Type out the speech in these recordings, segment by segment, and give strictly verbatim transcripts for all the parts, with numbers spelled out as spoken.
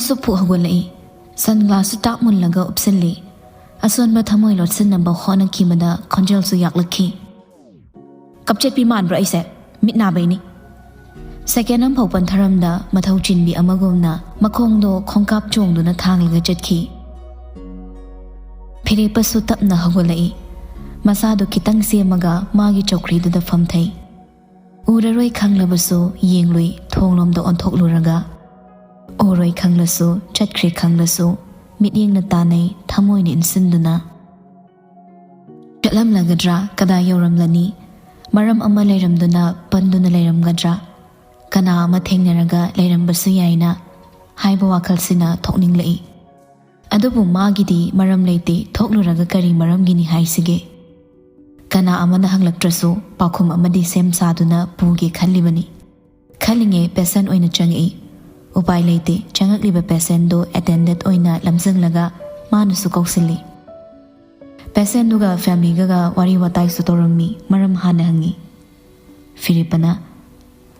ꯁꯨꯛꯐꯨ ꯍꯧꯒꯠꯂꯛꯏ꯫ ꯁꯟ ꯒ꯭ꯂꯥꯁꯁꯨ ꯇꯥꯛ ꯃꯨꯜꯂꯒ ꯎꯞꯁꯤꯜꯂꯤ꯫ ꯑꯁꯣꯟꯕ ꯊꯃꯣꯏ ꯂꯣꯠꯁꯤꯟꯅꯕ ꯍꯣꯠꯅꯈꯤꯕꯗ ꯈꯣꯟꯖꯦꯜꯁꯨ ꯌꯥꯛꯂꯛꯈꯤ꯫ "ꯀꯞꯆꯦꯠꯄꯤ ꯃꯥꯟꯕ꯭ꯔꯣ ꯑꯩꯁꯦ? ꯃꯤꯠ ꯅꯥꯕꯩꯅꯤ꯫" ꯁꯦꯀꯦꯟ ꯑꯃꯐꯥꯎ ꯄꯟꯊꯔꯝꯗ ꯃꯊꯧ ꯆꯤꯟꯕꯤ ꯑꯃꯒꯨꯝꯅ ꯃꯈꯣꯡꯗꯣ ꯈꯣꯡꯀꯥꯞ ꯆꯣꯡꯗꯨꯅ ꯊꯥꯡꯂꯒ ꯆꯠꯈꯤ꯫ ꯐꯤꯔꯦꯞꯄꯁꯨ ꯇꯞꯅ ꯍꯧꯒꯠꯂꯛꯏ꯫ ꯃꯁꯥꯗꯨ ꯈꯤꯇꯪ ꯁꯦꯝꯃꯒ ꯃꯥꯒꯤ ꯆꯧꯀ꯭ꯔꯤꯗꯨꯗ ꯐꯝꯊꯩ꯫ ꯎꯔꯔꯣꯏ ꯈꯪꯂꯕꯁꯨ ꯌꯦꯡꯂꯨꯏ ꯊꯣꯡꯂꯣꯝꯗ ꯑꯣꯟꯊꯣꯛꯂꯨꯔꯒ꯫ ꯎꯔꯣꯏ ꯈꯪꯂꯁꯨ, ꯆꯠꯈ꯭ꯔꯦ ꯈꯪꯂꯁꯨ, ꯃꯤꯠꯌꯦꯡꯅ ꯇꯥꯟꯅꯩ ꯊꯃꯣꯏꯅ ꯏꯟꯁꯤꯟꯗꯨꯅ꯫ ꯆꯠꯂꯝꯂꯒꯗ꯭ꯔꯥ? ꯀꯗꯥꯏ ꯌꯧꯔꯝꯂꯅꯤ? ꯃꯔꯝ ꯑꯃ ꯂꯩꯔꯝꯗꯨꯅ ꯄꯟꯗꯨꯅ ꯂꯩꯔꯝꯒꯗ꯭ꯔꯥ? ꯀꯅꯥ ꯑꯃ ꯊꯦꯡꯅꯔꯒ ꯂꯩꯔꯝꯕꯁꯨ ꯌꯥꯏꯅ ꯍꯥꯏꯕ ꯋꯥꯈꯜꯁꯤꯅ ꯊꯣꯛꯅꯤꯡꯂꯛꯏ꯫ ꯑꯗꯨꯕꯨ ꯃꯥꯒꯤꯗꯤ ꯃꯔꯝ ꯂꯩꯇꯦ, ꯊꯣꯛꯂꯨꯔꯒ ꯀꯔꯤ ꯃꯔꯝꯒꯤꯅꯤ ꯍꯥꯏꯁꯤꯒꯦ? ꯀꯅꯥ ꯑꯃꯅ ꯍꯪꯂꯛꯇ꯭ꯔꯁꯨ ꯄꯥꯎꯈꯨꯝ ꯑꯃꯗꯤ ꯁꯦꯝ ꯁꯥꯗꯨꯅ ꯄꯨꯒꯦ ꯈꯜꯂꯤꯕꯅꯤ꯫ ꯈꯜꯂꯤꯉꯩ ꯄꯦꯁꯦꯟ ꯑꯣꯏꯅ ꯆꯪꯉꯛꯏ꯫ ꯎꯄꯥꯏ ꯂꯩꯇꯦ, ꯆꯪꯉꯛꯂꯤꯕ ꯄꯦꯁꯦꯟꯗꯨ ꯑꯦꯇꯦꯟꯗꯦꯟꯠ ꯑꯣꯏꯅ ꯂꯝꯖꯤꯡꯂꯒ ꯃꯥꯅꯁꯨ ꯀꯧꯁꯤꯜꯂꯤ꯫ ꯄꯦꯁꯦꯟꯗꯨꯒ ꯐꯦꯃꯤꯂꯤꯒꯒ ꯋꯥꯔꯤ ꯋꯥꯇꯥꯏꯁꯨ ꯇꯧꯔꯝꯃꯤ, ꯃꯔꯝ ꯍꯥꯟꯅ ꯍꯪꯉꯤ꯫ ꯐꯤꯔꯦꯞꯄꯅ,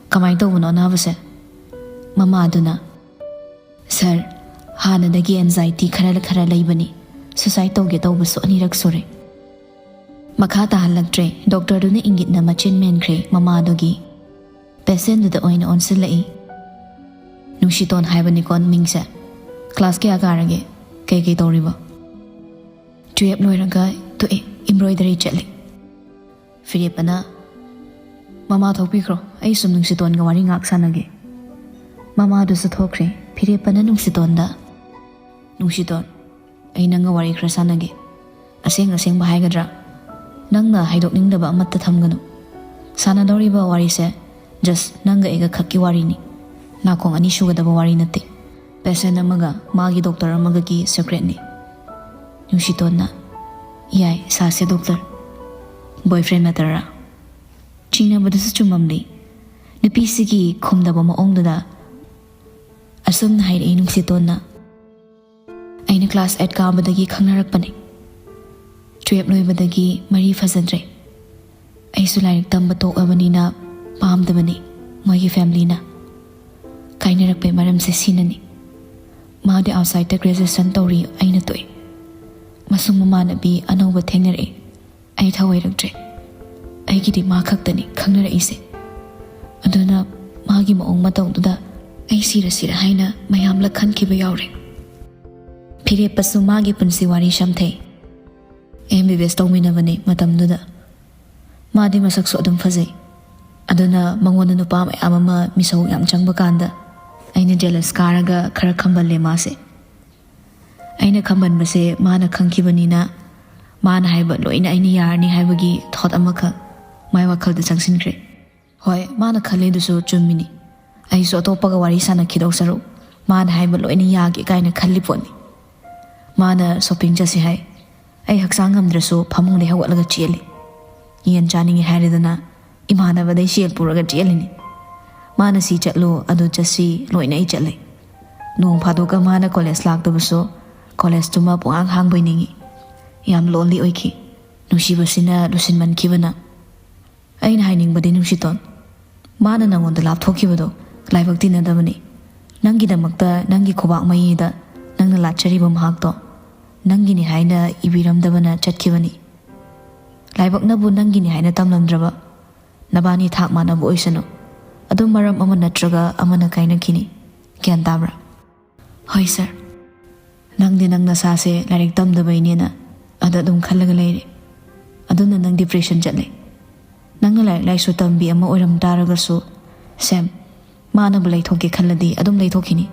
"ꯀꯃꯥꯏꯅ ꯇꯧꯕꯅꯣ ꯑꯅꯥꯕꯁꯦ?" ꯃꯃꯥꯗꯨꯅ, "ꯁꯥꯔ, ꯍꯥꯟꯅꯗꯒꯤ ꯑꯦꯟꯖꯥꯏꯇꯤ ꯈꯔ ꯈꯔ ꯂꯩꯕꯅꯤ꯫ ꯁꯨꯁꯥꯏꯗ ꯇꯧꯒꯦ ꯇꯧꯕꯁꯨ ꯑꯅꯤꯔꯛ ꯁꯨꯔꯦ꯫" ꯃꯈꯥ ꯇꯥꯍꯜꯂꯛꯇ꯭ꯔꯦ꯫ ꯗꯣꯛꯇꯔꯗꯨꯅ ꯏꯪꯒꯤꯠꯅ ꯃꯆꯤꯟ ꯃꯦꯟꯈ꯭ꯔꯦ ꯃꯃꯥꯗꯨꯒꯤ꯫ ꯄꯦꯁꯦꯟꯗꯨꯗ ꯑꯣꯏꯅ ꯑꯣꯟꯁꯤꯜꯂꯛꯏ꯫ "ꯅꯨꯡꯁꯤꯇꯣꯟ ꯍꯥꯏꯕꯅꯤꯀꯣ ꯃꯤꯡꯁꯦ꯫ ꯀ꯭ꯂꯥꯁ ꯀꯌꯥ ꯀꯥꯔꯒꯦ? ꯀꯩ ꯀꯩ ꯇꯧꯔꯤꯕ?" "ꯇꯨꯌꯦꯜꯞ ꯂꯣꯏꯔꯒ ꯇꯣꯛꯑꯦ, ꯏꯝꯕ꯭ꯔꯣꯏꯗꯔꯤ ꯆꯠꯂꯤ꯫" ꯐꯤꯔꯦꯞꯄꯅ, "ꯃꯃꯥ ꯊꯣꯛꯄꯤꯈ꯭ꯔꯣ, ꯑꯩ ꯁꯨꯝ ꯅꯨꯡꯁꯤꯇꯣꯟꯒ ꯋꯥꯔꯤ ꯉꯥꯛ ꯁꯥꯟꯅꯒꯦ꯫" ꯃꯃꯥꯗꯨꯁꯨ ꯊꯣꯛꯈ꯭ꯔꯦ꯫ ꯐꯤꯔꯦꯞꯄꯅ ꯅꯨꯡꯁꯤꯇꯣꯟꯗ, "ꯅꯨꯡꯁꯤꯇꯣꯟ, ꯑꯩ ꯅꯪꯒ ꯋꯥꯔꯤ ꯈꯔ ꯁꯥꯟꯅꯒꯦ꯫ ꯑꯁꯦꯡ ꯑꯁꯦꯡꯕ ꯍꯥꯏꯒꯗ꯭ꯔꯥ? ꯅꯪꯅ ꯍꯥꯏꯗꯣꯛꯅꯤꯡꯗꯕ ꯑꯃꯠꯇ ꯊꯝꯒꯅꯨ꯫ ꯁꯥꯟꯅꯗꯧꯔꯤꯕ ꯋꯥꯔꯤꯁꯦ just ꯅꯪꯒ ꯑꯩꯒ ꯈꯛꯀꯤ ꯋꯥꯔꯤꯅꯤ꯫ ꯅꯥꯀꯣꯡ ꯑꯅꯤ ꯁꯨꯒꯗꯕ ꯋꯥꯔꯤ ꯅꯠꯇꯦ꯫ ꯄꯦꯁꯦꯟ ꯑꯃꯒ ꯃꯥꯒꯤ ꯗꯣꯛꯇꯔ ꯑꯃꯒꯒꯤ ꯁꯤꯀ꯭ꯔꯦꯠꯅꯤ꯫" ꯅꯨꯡꯁꯤꯇꯣꯟꯅ, "ꯌꯥꯏ, ꯁꯥꯁꯦ ꯗꯣꯛꯇꯔ꯫ ꯕꯣꯏꯐ꯭ꯔꯦꯟ ꯃꯦꯇꯔꯔꯥ?" ꯆꯤꯡꯅꯕꯗꯨꯁꯨ ꯆꯨꯝꯃꯝꯂꯤ꯫ ꯅꯨꯄꯤꯁꯤꯒꯤ ꯈꯨꯝꯗꯕ ꯃꯑꯣꯡꯗꯨꯗ ꯑꯁꯨꯝꯅ ꯍꯥꯏꯔꯛꯏ ꯅꯨꯡꯁꯤꯇꯣꯟꯅ, "ꯑꯩꯅ ꯀ꯭ꯂꯥꯁ ꯑꯩꯠ ꯀꯥꯕꯗꯒꯤ ꯈꯪꯅꯔꯛꯄꯅꯦ꯫ ꯇꯨꯌꯦꯜꯞ ꯂꯣꯏꯕꯗꯒꯤ ꯃꯔꯤ ꯐꯖꯗ꯭ꯔꯦ꯫ ꯑꯩꯁꯨ ꯂꯥꯏꯔꯤꯛ ꯇꯝꯕ ꯇꯣꯛꯑꯕꯅꯤꯅ ꯄꯥꯝꯗꯕꯅꯤ ꯃꯣꯏꯒꯤ ꯐꯦꯃꯤꯂꯤꯅ꯫ ꯀꯥꯏꯅꯔꯛꯄꯩ ꯃꯔꯝꯁꯦ ꯁꯤꯅꯅꯤ꯫ ꯃꯥꯗꯤ ꯑꯥꯎꯠꯁꯥꯏꯗꯇ ꯒ꯭ꯔꯦꯖꯨꯑꯦꯁꯟ ꯇꯧꯔꯤ, ꯑꯩꯅ ꯇꯣꯛꯏ꯫ ꯃꯁꯨꯡ ꯃꯃꯥꯟꯅꯕꯤ ꯑꯅꯧꯕ ꯊꯦꯡꯅꯔꯛꯏ꯫ ꯑꯩ ꯊꯧꯑꯣꯏꯔꯛꯇ꯭ꯔꯦ꯫ ꯑꯩꯒꯤꯗꯤ ꯃꯥ ꯈꯛꯇꯅꯤ ꯈꯪꯅꯔꯛꯏꯁꯦ꯫ ꯑꯗꯨꯅ ꯃꯥꯒꯤ ꯃꯑꯣꯡ ꯃꯇꯧꯗꯨꯗ ꯑꯩ ꯁꯤꯔ ꯁꯤꯔ ꯍꯥꯏꯅ ꯃꯌꯥꯝꯂꯛ ꯈꯟꯈꯤꯕ ꯌꯥꯎꯔꯦ꯫ ꯐꯤꯔꯦꯞꯄꯁꯨ ꯃꯥꯒꯤ ꯄꯨꯟꯁꯤ ꯋꯥꯔꯤ ꯁꯝꯊꯩ꯫ ꯑꯦꯝ ꯕꯤ ꯕꯤ ꯑꯦꯁ ꯇꯧꯃꯤꯟꯅꯕꯅꯤ ꯃꯇꯝꯗꯨꯗ꯫ ꯃꯥꯗꯤ ꯃꯁꯛꯁꯨ ꯑꯗꯨꯝ ꯐꯖꯩ꯫ ꯑꯗꯨꯅ ꯃꯉꯣꯟꯗ ꯅꯨꯄꯥ ꯃꯌꯥꯝ ꯑꯃ ꯃꯤꯁꯧ ꯌꯥꯝ ꯆꯪꯕ ꯀꯥꯟꯗ ꯑꯩꯅ ꯖꯦꯂꯁ ꯀꯥꯔꯒ ꯈꯔ ꯈꯝꯕꯜꯂꯦ ꯃꯥꯁꯦ꯫ ꯑꯩꯅ ꯈꯝꯕꯟꯕꯁꯦ ꯃꯥꯅ ꯈꯪꯈꯤꯕꯅꯤꯅ ꯃꯥꯅ ꯍꯥꯏꯕ ꯂꯣꯏꯅ ꯑꯩꯅ ꯌꯥꯔꯅꯤ ꯍꯥꯏꯕꯒꯤ ꯊꯣꯠ ꯑꯃꯈꯛ ꯃꯥꯏ ꯋꯥꯈꯜꯗ ꯆꯪꯁꯤꯟꯈ꯭ꯔꯦ꯫ ꯍꯣꯏ, ꯃꯥꯅ ꯈꯜꯂꯤꯗꯨꯁꯨ ꯆꯨꯝꯃꯤꯅꯤ꯫ ꯑꯩꯁꯨ ꯑꯇꯣꯞꯄꯒ ꯋꯥꯔꯤ ꯁꯥꯟꯅꯈꯤꯗꯧ ꯁꯔꯨꯛ ꯃꯥꯅ ꯍꯥꯏꯕ ꯂꯣꯏꯅ ꯌꯥꯒꯦ ꯀꯥꯏꯅ ꯈꯜꯂꯤ ꯄꯣꯠꯅꯤ꯫ ꯃꯥꯅ ꯁꯣꯄꯤꯡ ꯆꯠꯁꯤ ꯍꯥꯏ꯫ ꯑꯩ ꯍꯛꯆꯥꯡ ꯉꯝꯗ꯭ꯔꯁꯨ ꯐꯃꯨꯡꯗꯩ ꯍꯧꯒꯠꯂꯒ ꯆꯦꯜꯂꯤ꯫ ꯌꯦꯟ ꯆꯥꯅꯤꯡꯉꯤ ꯍꯥꯏꯔꯦꯗꯅ ꯏꯃꯥꯟꯅꯕꯗꯩ ꯁꯦꯜ ꯄꯨꯔꯒ ꯆꯦꯜꯂꯤꯅꯤ꯫ ꯃꯥꯅ ꯁꯤ ꯆꯠꯂꯨ, ꯑꯗꯨ ꯆꯠꯁꯤ ꯂꯣꯏꯅ ꯑꯩ ꯆꯠꯂꯦ꯫ ꯅꯣꯡ ꯐꯥꯗꯣꯛꯀ ꯃꯥꯅ ꯀꯣꯂꯦꯖ ꯂꯥꯛꯇꯕꯁꯨ ꯀꯣꯂꯦꯖꯇꯨꯃ ꯄꯨꯡꯍꯥꯡ ꯍꯥꯡꯕꯣꯏ ꯅꯤꯡꯏ꯫ ꯌꯥꯝ ꯂꯣꯟꯂꯤ ꯑꯣꯏꯈꯤ꯫ ꯅꯨꯡꯁꯤꯕꯁꯤꯅ ꯂꯨꯁꯤꯟꯃꯟꯈꯤꯕꯅ꯫ ꯑꯩꯅ ꯍꯥꯏꯅꯤꯡꯕꯗꯤ, ꯅꯨꯡꯁꯤꯇꯣꯟ, ꯃꯥꯅ ꯅꯪꯉꯣꯟꯗ ꯂꯥꯞꯊꯣꯛꯈꯤꯕꯗꯣ ꯂꯥꯏꯕꯛ ꯇꯤꯟꯅꯗꯕꯅꯤ꯫ ꯅꯪꯒꯤꯗꯃꯛꯇ ꯅꯪꯒꯤ ꯈꯨꯕꯥꯛ ꯃꯌꯤꯗ ꯅꯪꯅ ꯂꯥꯠꯆꯔꯤꯕ ꯃꯍꯥꯛꯇꯣ ꯅꯪꯒꯤꯅꯤ ꯍꯥꯏꯅ ꯏꯕꯤꯔꯝꯗꯕꯅ ꯆꯠꯈꯤꯕꯅꯤ꯫ ꯂꯥꯏꯕꯛꯅꯕꯨ ꯅꯪꯒꯤꯅꯤ ꯍꯥꯏꯅ ꯇꯝꯂꯝꯗ꯭ꯔꯕ? ꯅꯕꯥꯅꯤ ꯊꯥꯛ ꯃꯥꯟꯅꯕ ꯑꯣꯏꯁꯅꯨ꯫ ꯑꯗꯨꯝ ꯃꯔꯝ ꯑꯃ ꯅꯠꯇ꯭ꯔꯒ ꯑꯃꯅ ꯀꯥꯏꯅꯈꯤꯅꯤ꯫ ꯒ꯭ꯌꯥꯟ ꯇꯥꯕ꯭ꯔꯥ? ꯍꯣꯏ ꯁꯥꯔ꯫ ꯅꯪꯗꯤ ꯅꯪ ꯅꯁꯥꯁꯦ ꯂꯥꯏꯔꯤꯛ ꯇꯝꯗꯕꯩꯅꯦꯅ ꯑꯗ ꯑꯗꯨꯝ ꯈꯜꯂꯒ ꯂꯩꯔꯦ꯫ ꯑꯗꯨꯅ ꯅꯪ ꯗꯤꯄ꯭ꯔꯦꯁꯟ ꯆꯠꯂꯦ꯫ ꯅꯪꯅ ꯂꯥꯏꯔꯤꯛ ꯂꯥꯏꯁꯨ ꯇꯝꯕꯤ ꯑꯃ ꯑꯣꯏꯔꯝ ꯇꯥꯔꯒꯁꯨ, ꯁꯦꯝ, ꯃꯥꯅꯕꯨ ꯂꯩꯊꯣꯛꯀꯦ ꯈꯜꯂꯗꯤ ꯑꯗꯨꯝ ꯂꯩꯊꯣꯛꯈꯤꯅꯤ꯫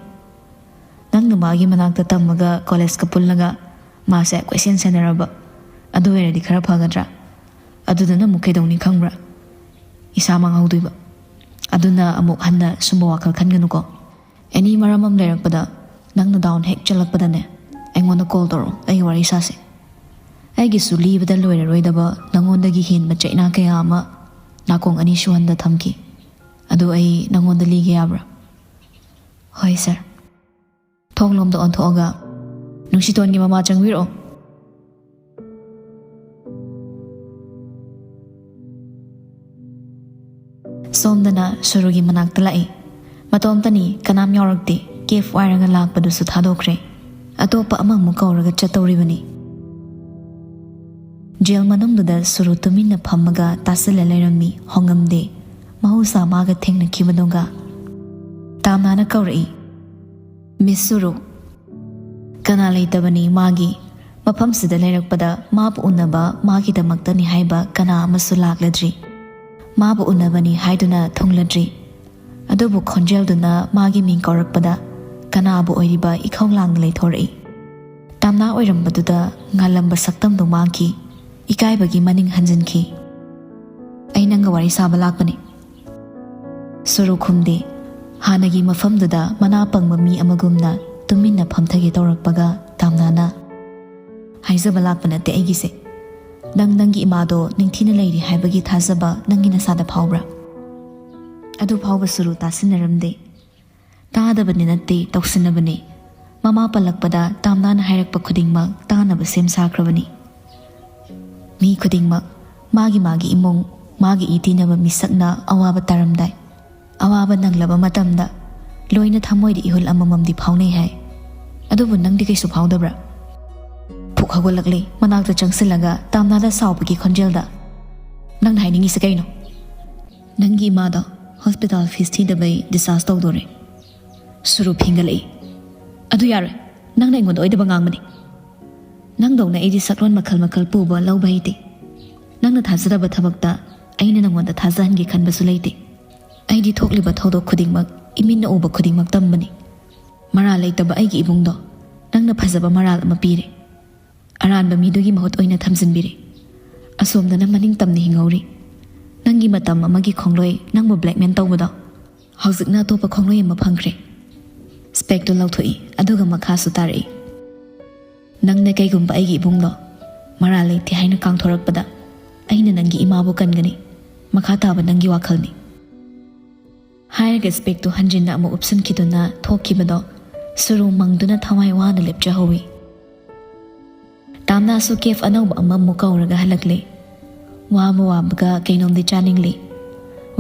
ꯅꯪꯅ ꯃꯥꯒꯤ ꯃꯅꯥꯛꯇ ꯇꯝꯃꯒ ꯀꯣꯂꯦꯖꯀ ꯄꯨꯜꯂꯒ ꯃꯥꯁꯦ ꯀꯣꯏꯁꯦꯟ ꯁꯦꯟꯅꯔꯕ, ꯑꯗꯨ ꯑꯣꯏꯔꯗꯤ ꯈꯔ ꯐꯒꯗ꯭ꯔꯥ? ꯑꯗꯨꯗꯅ ꯑꯃꯨꯛ ꯀꯩꯗꯧꯅꯤ ꯈꯪꯕ꯭ꯔꯥ? ꯏꯁꯥ ꯃꯥꯡꯍꯧꯗꯣꯏꯕ꯫ ꯑꯗꯨꯅ ꯑꯃꯨꯛ ꯍꯟꯅ ꯁꯨꯝꯕ ꯋꯥꯈꯜ ꯈꯟꯒꯅꯨꯀꯣ꯫ ꯑꯦꯅꯤ ꯃꯔꯝ ꯑꯃ ꯂꯩꯔꯛꯄꯗ ꯅꯪꯅ ꯗꯥꯎꯟ ꯍꯦꯛ ꯆꯠꯂꯛꯄꯗꯅꯦ, ꯑꯩꯉꯣꯟꯗ ꯀꯣꯜ ꯇꯧꯔꯛꯑꯣ, ꯑꯩ ꯋꯥꯔꯤ ꯁꯥꯁꯦ꯫ ꯑꯩꯒꯤꯁꯨ ꯂꯤꯕꯗ ꯂꯣꯏꯔꯔꯣꯏꯗꯕ ꯅꯪꯉꯣꯟꯗꯒꯤ ꯍꯦꯟꯕ ꯆꯩꯅꯥ ꯀꯌꯥ ꯑꯃ ꯅꯥꯀꯣꯡ ꯑꯅꯤ ꯁꯨꯍꯟꯗ ꯊꯝꯈꯤ꯫ ꯑꯗꯨ ꯑꯩ ꯅꯪꯉꯣꯟꯗ ꯂꯤꯒꯦ ꯌꯥꯕ꯭ꯔꯥ? ꯍꯣꯏ ꯁꯥꯔ꯫ ꯊꯣꯡꯂꯣꯝꯗ ꯑꯣꯟꯊꯣꯛꯑꯒ, "ꯅꯨꯡꯁꯤꯇꯣꯟꯒꯤ ꯃꯃꯥ ꯆꯪꯕꯤꯔꯛꯑꯣ꯫" ꯁꯣꯝꯗꯅ ꯁꯨꯔꯨꯒꯤ ꯃꯅꯥꯛꯇ ꯂꯥꯛꯏ꯫ ꯃꯇꯣꯝꯇꯅꯤ, ꯀꯅꯥꯝ ꯌꯥꯎꯔꯛꯇꯦ꯫ ꯀꯦꯐ ꯋꯥꯏꯔꯒ ꯂꯥꯛꯄꯗꯨꯁꯨ ꯊꯥꯗꯣꯛꯈ꯭ꯔꯦ꯫ ꯑꯇꯣꯞꯄ ꯑꯃꯃꯨꯛ ꯀꯧꯔꯒ ꯆꯠꯇꯧꯔꯤꯕꯅꯤ꯫ ꯖꯦꯜ ꯃꯅꯨꯡꯗꯨꯗ ꯁꯨꯔꯨ ꯇꯨꯃꯤꯟꯅ ꯐꯝꯃꯒ ꯇꯥꯁꯤꯜꯂ ꯂꯩꯔꯝꯃꯤ, ꯍꯣꯡꯉꯝꯗꯦ꯫ ꯃꯍꯧꯁꯥ ꯃꯥꯒ ꯊꯦꯡꯅꯈꯤꯕꯗꯨꯒ꯫ ꯇꯥꯝꯅꯥꯅ ꯀꯧꯔꯛꯏ, "ꯃꯤꯁ ꯁꯨꯔꯨ"꯫ ꯀꯅꯥ ꯂꯩꯇꯕꯅꯤ ꯃꯥꯒꯤ꯫ ꯃꯐꯝꯁꯤꯗ ꯂꯩꯔꯛꯄꯗ ꯃꯥꯕꯨ ꯎꯅꯕ ꯃꯥꯒꯤꯗꯃꯛꯇꯅꯤ ꯍꯥꯏꯕ ꯀꯅꯥ ꯑꯃꯁꯨ ꯂꯥꯛꯂꯗ꯭ꯔꯤ꯫ ꯃꯥꯕꯨ ꯎꯅꯕꯅꯤ ꯍꯥꯏꯗꯨꯅ ꯊꯨꯡꯂꯗ꯭ꯔꯤ꯫ ꯑꯗꯨꯕꯨ ꯈꯣꯟꯖꯦꯜꯗꯨꯅ ꯃꯥꯒꯤ ꯃꯤꯡ ꯀꯧꯔꯛꯄꯗ ꯀꯅꯥꯕꯨ ꯑꯣꯏꯔꯤꯕ ꯏꯈꯧ ꯂꯥꯡꯅ ꯂꯩꯊꯣꯔꯛꯏ꯫ ꯇꯥꯝꯅꯥ ꯑꯣꯏꯔꯝꯕꯗꯨꯗ ꯉꯥꯜꯂꯝꯕ ꯁꯛꯇꯝꯗꯨ ꯃꯥꯡꯈꯤ꯫ ꯏꯀꯥꯏꯕꯒꯤ ꯃꯅꯤꯡ ꯍꯟꯖꯤꯟꯈꯤ꯫ "ꯑꯩ ꯅꯪꯒ ꯋꯥꯔꯤ ꯁꯥꯕ ꯂꯥꯛꯄꯅꯤ"꯫ ꯁꯨꯔꯨ ꯈꯨꯝꯗꯦ꯫ ꯍꯥꯟꯅꯒꯤ ꯃꯐꯝꯗꯨꯗ ꯃꯅꯥ ꯄꯪꯕ ꯃꯤ ꯑꯃꯒꯨꯝꯅ ꯇꯨꯃꯤꯟꯅ ꯐꯝꯊꯒꯦ ꯇꯧꯔꯛꯄꯒ ꯇꯥꯝꯅꯥꯅ, "ꯍꯥꯏꯖꯕ ꯂꯥꯛꯄ ꯅꯠꯇꯦ ꯑꯩꯒꯤꯁꯦ꯫ ꯅꯪ ꯅꯪꯒꯤ ꯏꯃꯥꯗꯣ ꯅꯤꯡꯊꯤꯅ ꯂꯩꯔꯤ ꯍꯥꯏꯕꯒꯤ ꯊꯥꯖꯕ ꯅꯪꯒꯤ ꯅꯁꯥꯗ ꯐꯥꯎꯕ꯭ꯔꯥ?" ꯑꯗꯨ ꯐꯥꯎꯕ ꯁꯨꯔꯨ ꯇꯥꯁꯤꯟꯅꯔꯝꯗꯦ꯫ ꯇꯥꯗꯕꯅꯤ ꯅꯠꯇꯦ, ꯇꯧꯁꯤꯟꯅꯕꯅꯤ꯫ ꯃꯃꯥ ꯄꯜꯂꯛꯄꯗ ꯇꯥꯝꯅꯥꯅ ꯍꯥꯏꯔꯛꯄ ꯈꯨꯗꯤꯡꯃꯛ ꯇꯥꯅꯕ ꯁꯦꯝ ꯁꯥꯈ꯭ꯔꯕꯅꯤ꯫ ꯃꯤ ꯈꯨꯗꯤꯡꯃꯛ ꯃꯥꯒꯤ ꯃꯥꯒꯤ ꯏꯃꯨꯡ, ꯃꯥꯒꯤ ꯏ ꯇꯤꯟꯅꯕ ꯃꯤꯁꯛꯅ ꯑꯋꯥꯕ ꯇꯥꯔꯝꯗꯥꯏ, ꯑꯋꯥꯕ ꯅꯪꯂꯕ ꯃꯇꯝꯗ ꯂꯣꯏꯅ ꯊꯃꯣꯏꯗ ꯏꯍꯨꯜ ꯑꯃꯃꯝꯗꯤ ꯐꯥꯎꯅꯩ ꯍꯥꯏ꯫ ꯑꯗꯨꯕꯨ ꯅꯪꯗꯤ ꯀꯩꯁꯨ ꯐꯥꯎꯗꯕ꯭ꯔꯥ? ꯐꯨꯛ ꯍꯧꯒꯠꯂꯛꯂꯤ, ꯃꯅꯥꯛꯇ ꯆꯪꯁꯤꯜꯂꯒ ꯇꯥꯝꯅꯥꯗ ꯁꯥꯎꯕꯒꯤ ꯈꯣꯟꯖꯦꯜꯗ, "ꯅꯪꯅ ꯍꯥꯏꯅꯤꯡꯉꯤꯁꯦ ꯀꯩꯅꯣ?" "ꯅꯪꯒꯤ ꯏꯃꯥꯗꯣ ꯍꯣꯁꯄꯤꯇꯥꯜ ꯐꯤꯁ ꯊꯤꯗꯕꯩ ꯗꯤꯁꯆꯥꯔꯖ ꯇꯧꯗꯣꯔꯦ"꯫ ꯁꯨꯔꯨ ꯐꯤꯡꯒꯠꯂꯛꯏ꯫ "ꯑꯗꯨ ꯌꯥꯔꯣꯏ꯫ ꯅꯪꯅ ꯑꯩꯉꯣꯟꯗ ꯑꯣꯏꯗꯕ ꯉꯥꯡꯕꯅꯤ꯫ ꯅꯪꯗꯧꯅ ꯑꯩꯗꯤ ꯁꯛꯂꯣꯟ ꯃꯈꯜ ꯃꯈꯜ ꯄꯨꯕ ꯂꯧꯕ ꯍꯩꯇꯦ꯫ ꯅꯪꯅ ꯊꯥꯖꯗꯕ ꯊꯕꯛꯇ ꯑꯩꯅ ꯅꯪꯉꯣꯟꯗ ꯊꯥꯖꯍꯟꯒꯦ ꯈꯟꯕꯁꯨ ꯂꯩꯇꯦ꯫ ꯑꯩꯗꯤ ꯊꯣꯛꯂꯤꯕ ꯊꯧꯗꯣꯛ ꯈꯨꯗꯤꯡꯃꯛ ꯏꯃꯤꯠꯅ ꯎꯕ ꯈꯨꯗꯤꯡꯃꯛ ꯇꯝꯕꯅꯤ꯫ ꯃꯔꯥꯜ ꯂꯩꯇꯕ ꯑꯩꯒꯤ ꯏꯕꯨꯡꯗꯣ ꯅꯪꯅ ꯐꯖꯕ ꯃꯔꯥꯜ ꯑꯃ ꯄꯤꯔꯦ꯫ ꯑꯔꯥꯟꯕ ꯃꯤꯗꯨꯒꯤ ꯃꯍꯨꯠ ꯑꯣꯏꯅ ꯊꯝꯖꯤꯟꯕꯤꯔꯦ꯫ ꯑꯁꯣꯝꯗꯅ ꯃꯅꯤꯡ ꯇꯝꯅ ꯍꯤꯡꯍꯧꯔꯤ꯫ ꯅꯪꯒꯤ ꯃꯇꯝ ꯑꯃꯒꯤ ꯈꯣꯡꯂꯣꯏ ꯅꯪꯕꯨ ꯕ꯭ꯂꯦꯛꯃꯦꯜ ꯇꯧꯕꯗꯣ ꯍꯧꯖꯤꯛꯅ ꯑꯇꯣꯞꯄ ꯈꯣꯡꯂꯣꯏ ꯑꯃ ꯐꯪꯈ꯭ꯔꯦ"꯫ ꯁ꯭ꯄꯦꯛꯇꯨ ꯂꯧꯊꯣꯛꯏ, ꯑꯗꯨꯒ ꯃꯈꯥꯁꯨ ꯇꯥꯔꯛꯏ꯫ "ꯅꯪꯅ ꯀꯩꯒꯨꯝꯕ ꯑꯩꯒꯤ ꯏꯕꯨꯡꯗꯣ ꯃꯔꯥꯜ ꯂꯩꯇꯦ ꯍꯥꯏꯅ ꯀꯥꯡꯊꯣꯔꯛꯄꯗ, ꯑꯩꯅ ꯅꯪꯒꯤ ꯏꯃꯥꯕꯨ ꯀꯟꯒꯅꯤ꯫ ꯃꯈꯥ ꯇꯥꯕ ꯅꯪꯒꯤ ꯋꯥꯈꯜꯅꯤ"꯫ ꯍꯥꯏꯔꯒ ꯁ꯭ꯄꯦꯛꯇꯨ ꯍꯟꯖꯤꯟꯅ ꯑꯃꯨꯛ ꯎꯞꯁꯤꯟꯈꯤꯗꯨꯅ ꯊꯣꯛꯈꯤꯕꯗꯣ ꯁꯨꯔꯨ ꯃꯪꯗꯨꯅ ꯊꯋꯥꯏ ꯋꯥꯅ ꯂꯦꯞꯆꯍꯧꯏ꯫ ꯇꯥꯝꯅꯥꯁꯨ ꯀꯦꯐ ꯑꯅꯧꯕ ꯑꯃꯃꯨꯛ ꯀꯧꯔꯒ ꯍꯜꯂꯛꯂꯦ꯫ ꯋꯥꯕ ꯋꯥꯕꯒ ꯀꯩꯅꯣꯝꯗꯤ ꯆꯥꯅꯤꯡꯂꯤ꯫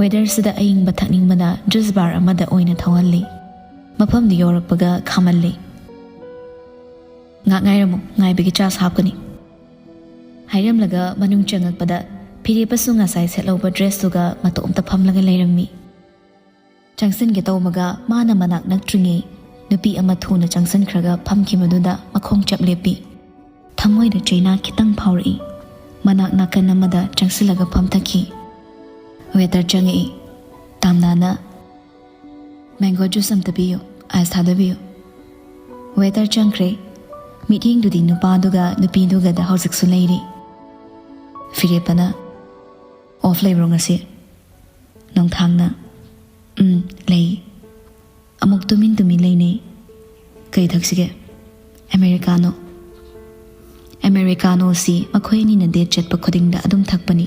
ꯋꯦꯗꯔꯁꯤꯗ ꯑꯏꯪꯕ ꯊꯛꯅꯤꯡꯕꯅ ꯖꯨꯁ ꯕꯥꯔ ꯑꯃꯗ ꯑꯣꯏꯅ ꯊꯧꯍꯜꯂꯤ꯫ ꯃꯐꯝꯗꯨ ꯌꯧꯔꯛꯄꯒ ꯈꯥꯝꯍꯜꯂꯤ꯫ "ꯉꯥꯛ ꯉꯥꯏꯔꯝꯃꯨ, ꯉꯥꯏꯕꯒꯤ ꯆꯥꯔꯖ ꯍꯥꯞꯀꯅꯤ," ꯍꯥꯏꯔꯝꯂꯒ ꯃꯅꯨꯡ ꯆꯪꯉꯛꯄꯗ ꯐꯤꯔꯦꯞꯄꯁꯨ ꯉꯁꯥꯏ ꯁꯦꯠꯍꯧꯕ ꯗ꯭ꯔꯦꯁꯇꯨꯒ ꯃꯇꯣꯝꯇ ꯐꯝꯂꯒ ꯂꯩꯔꯝꯃꯤ꯫ ꯆꯪꯁꯤꯟꯒꯦ ꯇꯧꯕꯒ ꯃꯥꯅ ꯃꯅꯥꯛ ꯅꯛꯇ꯭ꯔꯤꯉꯩ ꯅꯨꯄꯤ ꯑꯃ ꯊꯨꯅ ꯆꯪꯁꯤꯟꯈ꯭ꯔꯒ ꯐꯝꯈꯤꯕꯗꯨꯗ ꯃꯈꯣꯡ ꯆꯞ ꯂꯦꯞꯄꯤ꯫ ꯊꯃꯣꯏꯗ ꯆꯩꯅꯥ ꯈꯤꯇꯪ ꯐꯥꯎꯔꯛꯏ꯫ ꯃꯅꯥꯛ ꯅꯥꯀꯟ ꯑꯃꯗ ꯆꯪꯁꯤꯜꯂꯒ ꯐꯝꯊꯈꯤ꯫ ꯋꯦꯇꯔ ꯆꯪꯉꯛꯏ꯫ ꯇꯥꯝꯅꯥꯅ, "ꯃꯦꯡꯒꯣ ꯖꯨꯁ ꯑꯝꯇ ꯄꯤꯌꯨ, ꯑꯥꯏꯁ ꯊꯥꯗꯕꯤꯌꯨ꯫" ꯋꯦꯇꯔ ꯆꯪꯈ꯭ꯔꯦ꯫ ꯃꯤꯠꯌꯦꯡꯗꯨꯗꯤ ꯅꯨꯄꯥꯗꯨꯒ ꯅꯨꯄꯤꯗꯨꯒꯗ ꯍꯧꯖꯤꯛꯁꯨ ꯂꯩꯔꯤ꯫ ꯐꯤꯔꯦꯞꯄꯅ, "ꯑꯣꯐ ꯂꯩꯕ꯭ꯔꯣ ꯉꯁꯤ?" ꯅꯣꯡꯊꯥꯡꯅ, "ꯎꯝ, ꯂꯩ꯫" ꯑꯃꯨꯛ ꯇꯨꯃꯤꯟ ꯇꯨꯃꯤꯟ ꯂꯩꯅꯩ꯫ "ꯀꯩ ꯊꯛꯁꯤꯒꯦ?" "ꯑꯃꯦꯔꯤꯀꯥꯅꯣ꯫" ꯑꯃꯦꯔꯤꯀꯥꯅꯣꯁꯤ ꯃꯈꯣꯏ ꯑꯅꯤꯅ ꯗꯦꯠ ꯆꯠꯄ ꯈꯨꯗꯤꯡꯗ ꯑꯗꯨꯝ ꯊꯛꯄꯅꯤ꯫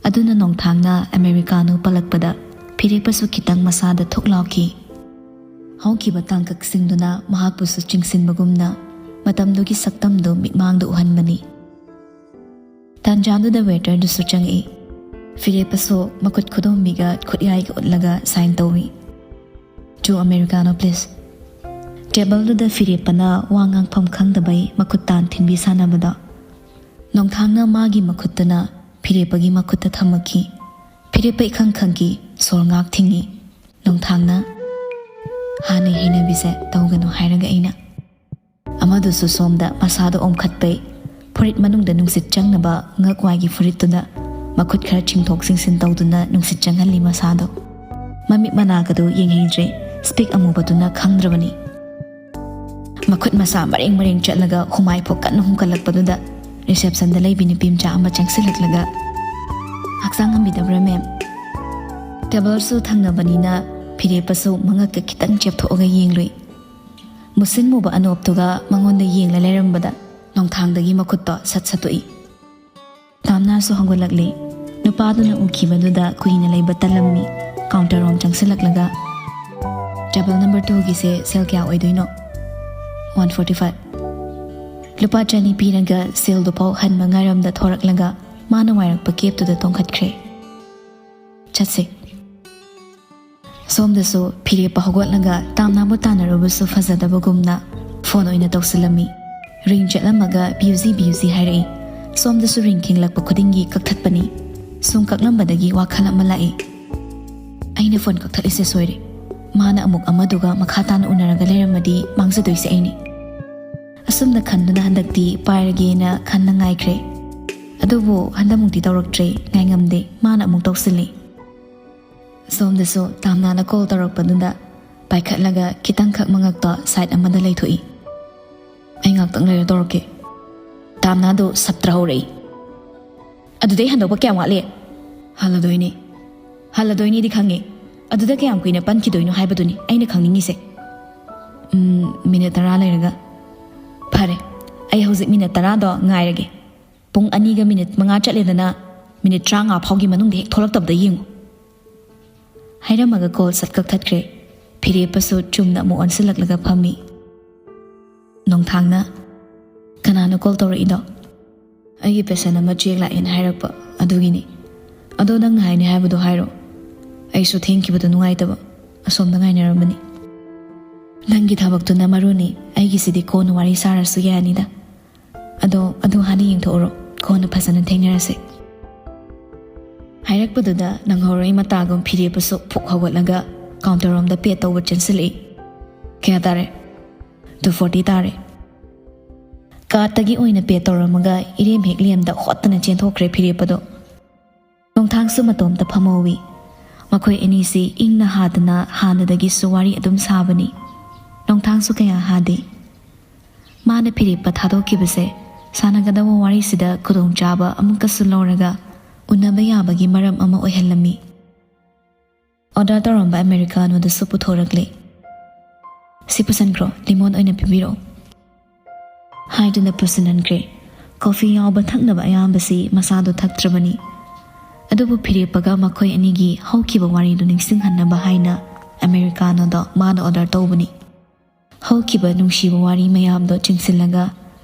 ꯑꯗꯨꯅ ꯅꯣꯡꯊꯥꯡꯅ ꯑꯃꯦꯔꯤꯀꯥꯅꯣ ꯄꯜꯂꯛꯄꯗ ꯐꯤꯔꯦꯞꯄꯁꯨ ꯈꯤꯇꯪ ꯃꯁꯥꯗ ꯊꯨꯛ ꯂꯥꯎꯈꯤ꯫ ꯍꯧꯈꯤꯕ ꯇꯥꯡꯀꯛꯁꯤꯡꯗꯨꯅ ꯃꯍꯥꯛꯄꯨꯁꯨ ꯆꯤꯡꯁꯤꯟꯕꯒꯨꯝꯅ ꯃꯇꯝꯗꯨꯒꯤ ꯁꯛꯇꯝꯗꯨ ꯃꯤꯠꯃꯥꯡꯗ ꯎꯍꯟꯕꯅꯤ꯫ ꯇꯥꯟꯖꯥꯗꯨꯗ ꯋꯦꯇꯔꯗꯨꯁꯨ ꯆꯪꯉꯛꯏ꯫ ꯐꯤꯔꯦꯞꯄꯁꯨ ꯃꯈꯨꯠ ꯈꯨꯗꯣꯝꯕꯤꯒ ꯈꯨꯠꯌꯥꯏꯒ ꯎꯠꯂꯒ ꯁꯥꯏꯟ ꯇꯧꯏ꯫ "Two Americano, please." ꯇꯦꯕꯜꯗꯨꯗ ꯐꯤꯔꯦꯞꯄꯅ ꯋꯥ ꯉꯥꯡꯐꯝ ꯈꯪꯗꯕꯩ ꯃꯈꯨꯠ ꯇꯥꯟ ꯊꯤꯟꯕꯤ ꯁꯥꯟꯅꯕꯗ ꯅꯣꯡꯊꯥꯡꯅ ꯃꯥꯒꯤ ꯃꯈꯨꯠꯇꯨꯅ ꯐꯤꯔꯦꯞꯄꯒꯤ ꯃꯈꯨꯠꯇ ꯊꯝꯃꯛꯈꯤ꯫ ꯐꯤꯔꯦꯞꯄ ꯏꯈꯪ ꯈꯪꯈꯤ, ꯁꯣꯔ ꯉꯥꯛ ꯊꯤꯡꯉꯤ꯫ ꯅꯣꯡꯊꯥꯡꯅ, "ꯍꯥꯟꯅꯩ ꯍꯩꯅꯕꯤꯁꯦ ꯇꯧꯒꯅꯨ ꯍꯥꯏꯔꯒ ꯑꯩꯅ꯫" ꯑꯃꯗꯨꯁꯨ ꯁꯣꯝꯗ ꯃꯁꯥꯗ ꯑꯣꯝꯈꯠꯄꯩ ꯐꯨꯔꯤꯠ ꯃꯅꯨꯡꯗ ꯅꯨꯡꯁꯤꯠ ꯆꯪꯅꯕ ꯉꯛꯋꯥꯏꯒꯤ ꯐꯨꯔꯤꯠꯇꯨꯗ ꯃꯈꯨꯠ ꯈꯔ ꯆꯤꯡꯊꯣꯛ ꯆꯤꯡꯁꯤꯟ ꯇꯧꯗꯨꯅ ꯅꯨꯡꯁꯤꯠ ꯆꯪꯍꯜꯂꯤ ꯃꯁꯥꯗꯣ꯫ ꯃꯃꯤꯠ ꯃꯅꯥꯒꯗꯨ ꯌꯦꯡꯍꯩꯗ꯭ꯔꯦ, ꯁ꯭ꯄꯤꯛ ꯑꯃꯨꯕꯗꯨꯅ ꯈꯪꯗ꯭ꯔꯕꯅꯤ꯫ ꯃꯈꯨꯠ ꯃꯁꯥ ꯃꯔꯦꯡ ꯃꯔꯦꯡ ꯆꯠꯂꯒ ꯍꯨꯃꯥꯏ ꯐꯣꯛ ꯀꯟꯅ ꯍꯨꯝꯒꯠꯂꯛꯄꯗꯨꯗ ꯔꯤꯁꯦꯞꯁꯟꯗ ꯂꯩꯕꯤ ꯅꯨꯄꯤ ꯃꯆꯥ ꯑꯃ ꯆꯪꯁꯤꯜꯂꯛꯂꯒ, "ꯍꯛꯆꯥꯡ ꯉꯝꯕꯤꯗꯕ꯭ꯔꯥ, ꯃꯦꯝ?" ꯇꯦꯕꯜꯁꯨ ꯊꯪꯅꯕꯅꯤꯅ ꯐꯤꯔꯦꯞꯄꯁꯨ ꯃꯉꯛꯀ ꯈꯤꯇꯪ ꯆꯦꯞꯊꯣꯛꯑꯒ ꯌꯦꯡꯂꯨꯏ꯫ ꯃꯨꯁꯤꯟ ꯃꯨꯕ ꯑꯅꯣꯞꯇꯨꯒ ꯃꯉꯣꯟꯗ ꯌꯦꯡꯂ ꯂꯩꯔꯝꯕꯗ ꯅꯣꯡꯊꯥꯡꯗꯒꯤ ꯃꯈꯨꯠꯇꯣ ꯁꯠ ꯁꯠꯇꯣꯛꯏ꯫ ꯇꯥꯝꯅꯥꯁꯨ ꯍꯧꯒꯠꯂꯛꯂꯤ꯫ ꯅꯨꯄꯥꯗꯨꯅ ꯎꯈꯤꯕꯗꯨꯗ ꯀꯨꯏꯅ ꯂꯩꯕ ꯇꯜꯂꯝꯃꯤ꯫ ꯀꯥꯎꯟꯇꯔ ꯔꯣꯝ ꯆꯪꯁꯤꯜꯂꯛꯂꯒ, "ꯇꯦꯕꯜ ꯅꯝꯕꯔ ꯇꯨꯒꯤꯁꯦ ꯁꯦꯜ ꯀꯌꯥ ꯑꯣꯏꯗꯣꯏꯅꯣ?" "One forty five." ꯂꯨꯄꯥ ꯆꯅꯤ ꯄꯤꯔꯒ ꯁꯦꯜꯗꯨꯐꯥꯎ ꯍꯟꯕ ꯉꯥꯏꯔꯝꯗ ꯊꯣꯔꯛꯂꯒ ꯃꯥꯅ ꯋꯥꯏꯔꯛꯄ ꯀꯦꯞꯇꯨꯗ ꯇꯣꯡꯈꯠꯈ꯭ꯔꯦ꯫ "ꯆꯠꯁꯦ꯫" ꯁꯣꯝꯗꯁꯨ ꯐꯤꯔꯦꯞꯄ ꯍꯧꯒꯠꯂꯒ ꯇꯥꯝꯅꯥꯕꯨ ꯇꯥꯟꯅꯔꯨꯕꯁꯨ ꯐꯖꯗꯕꯒꯨꯝꯅ ꯐꯣꯟ ꯑꯣꯏꯅ ꯇꯧꯁꯤꯜꯂꯝꯃꯤ꯫ ꯔꯤꯡ ꯆꯠꯂꯝꯃꯒ ꯕ꯭ꯌꯨꯖꯤ ꯕ꯭ꯌꯨꯖꯤ ꯍꯥꯏꯔꯛꯏ꯫ ꯁꯣꯝꯗꯁꯨ ꯔꯤꯡ ꯈꯤꯡꯂꯛꯄ ꯈꯨꯗꯤꯡꯒꯤ ꯀꯛꯊꯠꯄꯅꯤ꯫ ꯁꯨꯝ ꯀꯛꯂꯝꯕꯗꯒꯤ ꯋꯥꯈꯜ ꯑꯃ ꯂꯥꯛꯏ꯫ ꯑꯩꯅ ꯐꯣꯟ ꯀꯛꯊꯠꯂꯤꯁꯦ ꯁꯣꯏꯔꯦ꯫ ꯃꯥꯅ ꯑꯃꯨꯛ ꯑꯃꯗꯨꯒ ꯃꯈꯥ ꯇꯥꯅ ꯎꯅꯔꯒ ꯂꯩꯔꯝꯃꯗꯤ ꯃꯥꯡꯖꯗꯣꯏꯁꯦ ꯑꯩꯅꯤ꯫ ꯑꯁꯨꯝꯅ ꯈꯟꯗꯨꯅ ꯍꯟꯗꯛꯇꯤ ꯄꯥꯏꯔꯒꯦꯅ ꯈꯟꯅ ꯉꯥꯏꯈ꯭ꯔꯦ꯫ ꯑꯗꯨꯕꯨ ꯍꯟꯗꯛꯃꯨꯛꯇꯤ ꯇꯧꯔꯛꯇ꯭ꯔꯦ, ꯉꯥꯏꯉꯝꯗꯦ, ꯃꯥꯅ ꯑꯃꯨꯛ ꯇꯧꯁꯤꯜꯂꯤ꯫ ꯁꯣꯝꯗꯁꯨ ꯇꯥꯝꯅꯥꯅ ꯀꯣꯜ ꯇꯧꯔꯛꯄꯗꯨꯗ ꯄꯥꯏꯈꯠꯂꯒ ꯈꯤꯇꯪꯈꯛ ꯃꯉꯛꯇꯣ ꯁꯥꯏꯠ ꯑꯃꯗ ꯂꯩꯊꯣꯛꯏ꯫ "ꯑꯩ ꯉꯥꯛꯇꯪ ꯂꯩꯔ ꯇꯧꯔꯛꯀꯦ꯫" ꯇꯥꯝꯅꯥꯗꯣ ꯁꯞꯇ꯭ꯔ ꯍꯧꯔꯛꯏ꯫ "ꯑꯗꯨꯗꯩ ꯍꯟꯗꯣꯛꯄ ꯀꯌꯥꯝ ꯋꯥꯠꯂꯤ?" "ꯍꯜꯂꯗꯣꯏꯅꯤ꯫" "ꯍꯜꯂꯗꯣꯏꯅꯤꯗꯤ ꯈꯪꯉꯦ꯫ ꯑꯗꯨꯗ ꯀꯌꯥꯝ ꯀꯨꯏꯅ ꯄꯟꯈꯤꯗꯣꯏꯅꯣ ꯍꯥꯏꯕꯗꯨꯅꯤ ꯑꯩꯅ ꯈꯪꯅꯤꯡꯉꯤꯁꯦ꯫" "ꯎꯝ, ꯃꯤꯅꯤꯠ ꯇꯔꯥ ꯂꯩꯔꯒ꯫" "ꯐꯔꯦ, ꯑꯩ ꯍꯧꯖꯤꯛ ꯃꯤꯅꯤꯠ ꯇꯔꯥꯗꯣ ꯉꯥꯏꯔꯒꯦ꯫ ꯄꯨꯡ ꯑꯅꯤꯒ ꯃꯤꯅꯤꯠ ꯃꯉꯥ ꯆꯠꯂꯦꯗꯅ, ꯃꯤꯅꯤꯠ ꯇꯔꯥꯃꯉꯥ ꯐꯥꯎꯒꯤ ꯃꯅꯨꯡꯗ ꯍꯦꯛ ꯊꯣꯛꯂꯛꯇꯕꯗ ꯌꯦꯡꯉꯨ꯫" ꯍꯥꯏꯔꯝꯃꯒ ꯀꯣꯜ ꯁꯠ ꯀꯛꯊꯠꯈ꯭ꯔꯦ꯫ ꯐꯤꯔꯦꯞꯄꯁꯨ ꯆꯨꯝꯅ ꯑꯃꯨꯛ ꯑꯣꯟꯁꯤꯜꯂꯛꯂꯒ ꯐꯝꯃꯤ꯫ ꯅꯣꯡꯊꯥꯡꯅ, "ꯀꯅꯥꯅꯣ ꯀꯣꯜ ꯇꯧꯔꯛꯏꯗꯣ?" "ꯑꯩꯒꯤ ꯄꯦꯁꯦꯟ ꯑꯃ ꯆꯦꯛ ꯂꯥꯛꯑꯦꯅ ꯍꯥꯏꯔꯛꯄ, ꯑꯗꯨꯒꯤꯅꯤ꯫ ꯑꯗꯣ ꯅꯪꯅ ꯍꯥꯏꯅꯤ ꯍꯥꯏꯕꯗꯣ ꯍꯥꯏꯔꯣ꯫ ꯑꯩꯁꯨ ꯊꯦꯡꯈꯤꯕꯗꯣ ꯅꯨꯡꯉꯥꯏꯇꯕ, ꯑꯁꯣꯝꯗ ꯉꯥꯏꯅꯔꯝꯕꯅꯤ꯫" "ꯅꯪꯒꯤ ꯊꯕꯛꯇꯨꯅ ꯃꯔꯨꯅꯤ, ꯑꯩꯒꯤꯁꯤꯗꯤ ꯀꯣꯟꯅ ꯋꯥꯔꯤ ꯁꯥꯔꯁꯨ ꯌꯥꯅꯤꯗ꯫ ꯑꯗꯣ ꯑꯗꯨ ꯍꯥꯟꯅ ꯌꯦꯡꯊꯣꯛꯎꯔꯣ, ꯀꯣꯟꯅ ꯐꯖꯅ ꯊꯦꯡꯅꯔꯁꯦ꯫" ꯍꯥꯏꯔꯛꯄꯗꯨꯗ ꯅꯪꯍꯧꯔꯣꯏ ꯃꯇꯥꯒꯨꯝ ꯐꯤꯔꯦꯞꯄꯁꯨ ꯐꯨꯛ ꯍꯧꯒꯠꯂꯒ ꯀꯥꯎꯟꯇꯔ ꯔꯣꯝꯗ ꯄꯦ ꯇꯧꯕ ꯆꯦꯟꯁꯤꯜꯂꯛꯏ꯫ "ꯀꯌꯥ ꯇꯥꯔꯦ?" "ꯇꯨ ꯐꯣꯔꯇꯤ ꯇꯥꯔꯦ꯫" ꯀꯥꯔꯠꯇꯒꯤ ꯑꯣꯏꯅ ꯄꯦ ꯇꯧꯔꯝꯃꯒ ꯏꯔꯦꯝ ꯍꯦꯛ ꯂꯦꯝꯗ ꯍꯣꯠꯇꯅ ꯆꯦꯟꯊꯣꯛꯈ꯭ꯔꯦ ꯐꯤꯔꯦꯞꯄꯗꯣ꯫ ꯅꯣꯡꯊꯥꯡꯁꯨ ꯃꯇꯣꯝꯇ ꯐꯝꯍꯧꯋꯤ꯫ ꯃꯈꯣꯏ ꯑꯅꯤꯁꯤ ꯏꯪꯅ ꯍꯥꯗꯅ ꯍꯥꯟꯅꯗꯒꯤꯁꯨ ꯋꯥꯔꯤ ꯑꯗꯨꯝ ꯁꯥꯕꯅꯤ꯫ ꯅꯣꯡꯊꯥꯡꯁꯨ ꯀꯌꯥ ꯍꯥꯗꯦ꯫ ꯃꯥꯅ ꯐꯤꯔꯦꯞꯄ ꯊꯥꯗꯣꯛꯈꯤꯕꯁꯦ ꯁꯥꯟꯅꯒꯗꯕ ꯋꯥꯔꯤꯁꯤꯗ ꯈꯨꯗꯣꯡꯆꯥꯕ ꯑꯃꯨꯛꯀꯁꯨ ꯂꯧꯔꯒ ꯎꯅꯕ ꯌꯥꯕꯒꯤ ꯃꯔꯝ ꯑꯃ ꯑꯣꯏꯍꯜꯂꯝꯃꯤ꯫ "ꯑꯣꯔꯗꯔ ꯇꯧꯔꯝꯕ ꯑꯃꯦꯔꯤꯀꯥꯅꯣꯗꯨꯁꯨ ꯄꯨꯊꯣꯔꯛꯂꯦ꯫ ꯁꯤ ꯄꯨꯁꯟꯈ꯭ꯔꯣ, ꯂꯤꯃꯣꯟ ꯑꯣꯏꯅ ꯄꯤꯕꯤꯔꯛꯑꯣ꯫" ꯍꯥꯏꯗꯨꯅ ꯄꯨꯁꯤꯟꯍꯟꯈ꯭ꯔꯦ꯫ ꯀꯣꯐꯤ ꯌꯥꯎꯕ ꯊꯛꯅꯕ ꯑꯌꯥꯝꯕꯁꯤ ꯃꯁꯥꯗꯣ ꯊꯛꯇ꯭ꯔꯕꯅꯤ꯫ ꯑꯗꯨꯕꯨ ꯐꯤꯔꯦꯞꯄꯒ ꯃꯈꯣꯏ ꯑꯅꯤꯒꯤ ꯍꯧꯈꯤꯕ ꯋꯥꯔꯤꯗꯨ ꯅꯤꯡꯁꯤꯡꯍꯟꯅꯕ ꯍꯥꯏꯅ ꯑꯃꯦꯔꯤꯀꯥꯅꯣꯗꯣ ꯃꯥꯅ ꯑꯣꯔꯗꯔ ꯇꯧꯕꯅꯤ꯫ ꯍꯧꯈꯤꯕ ꯅꯨꯡꯁꯤꯕ ꯋꯥꯔꯤ ꯃꯌꯥꯝꯗꯣ ꯆꯤꯡꯁꯤꯜꯂꯒ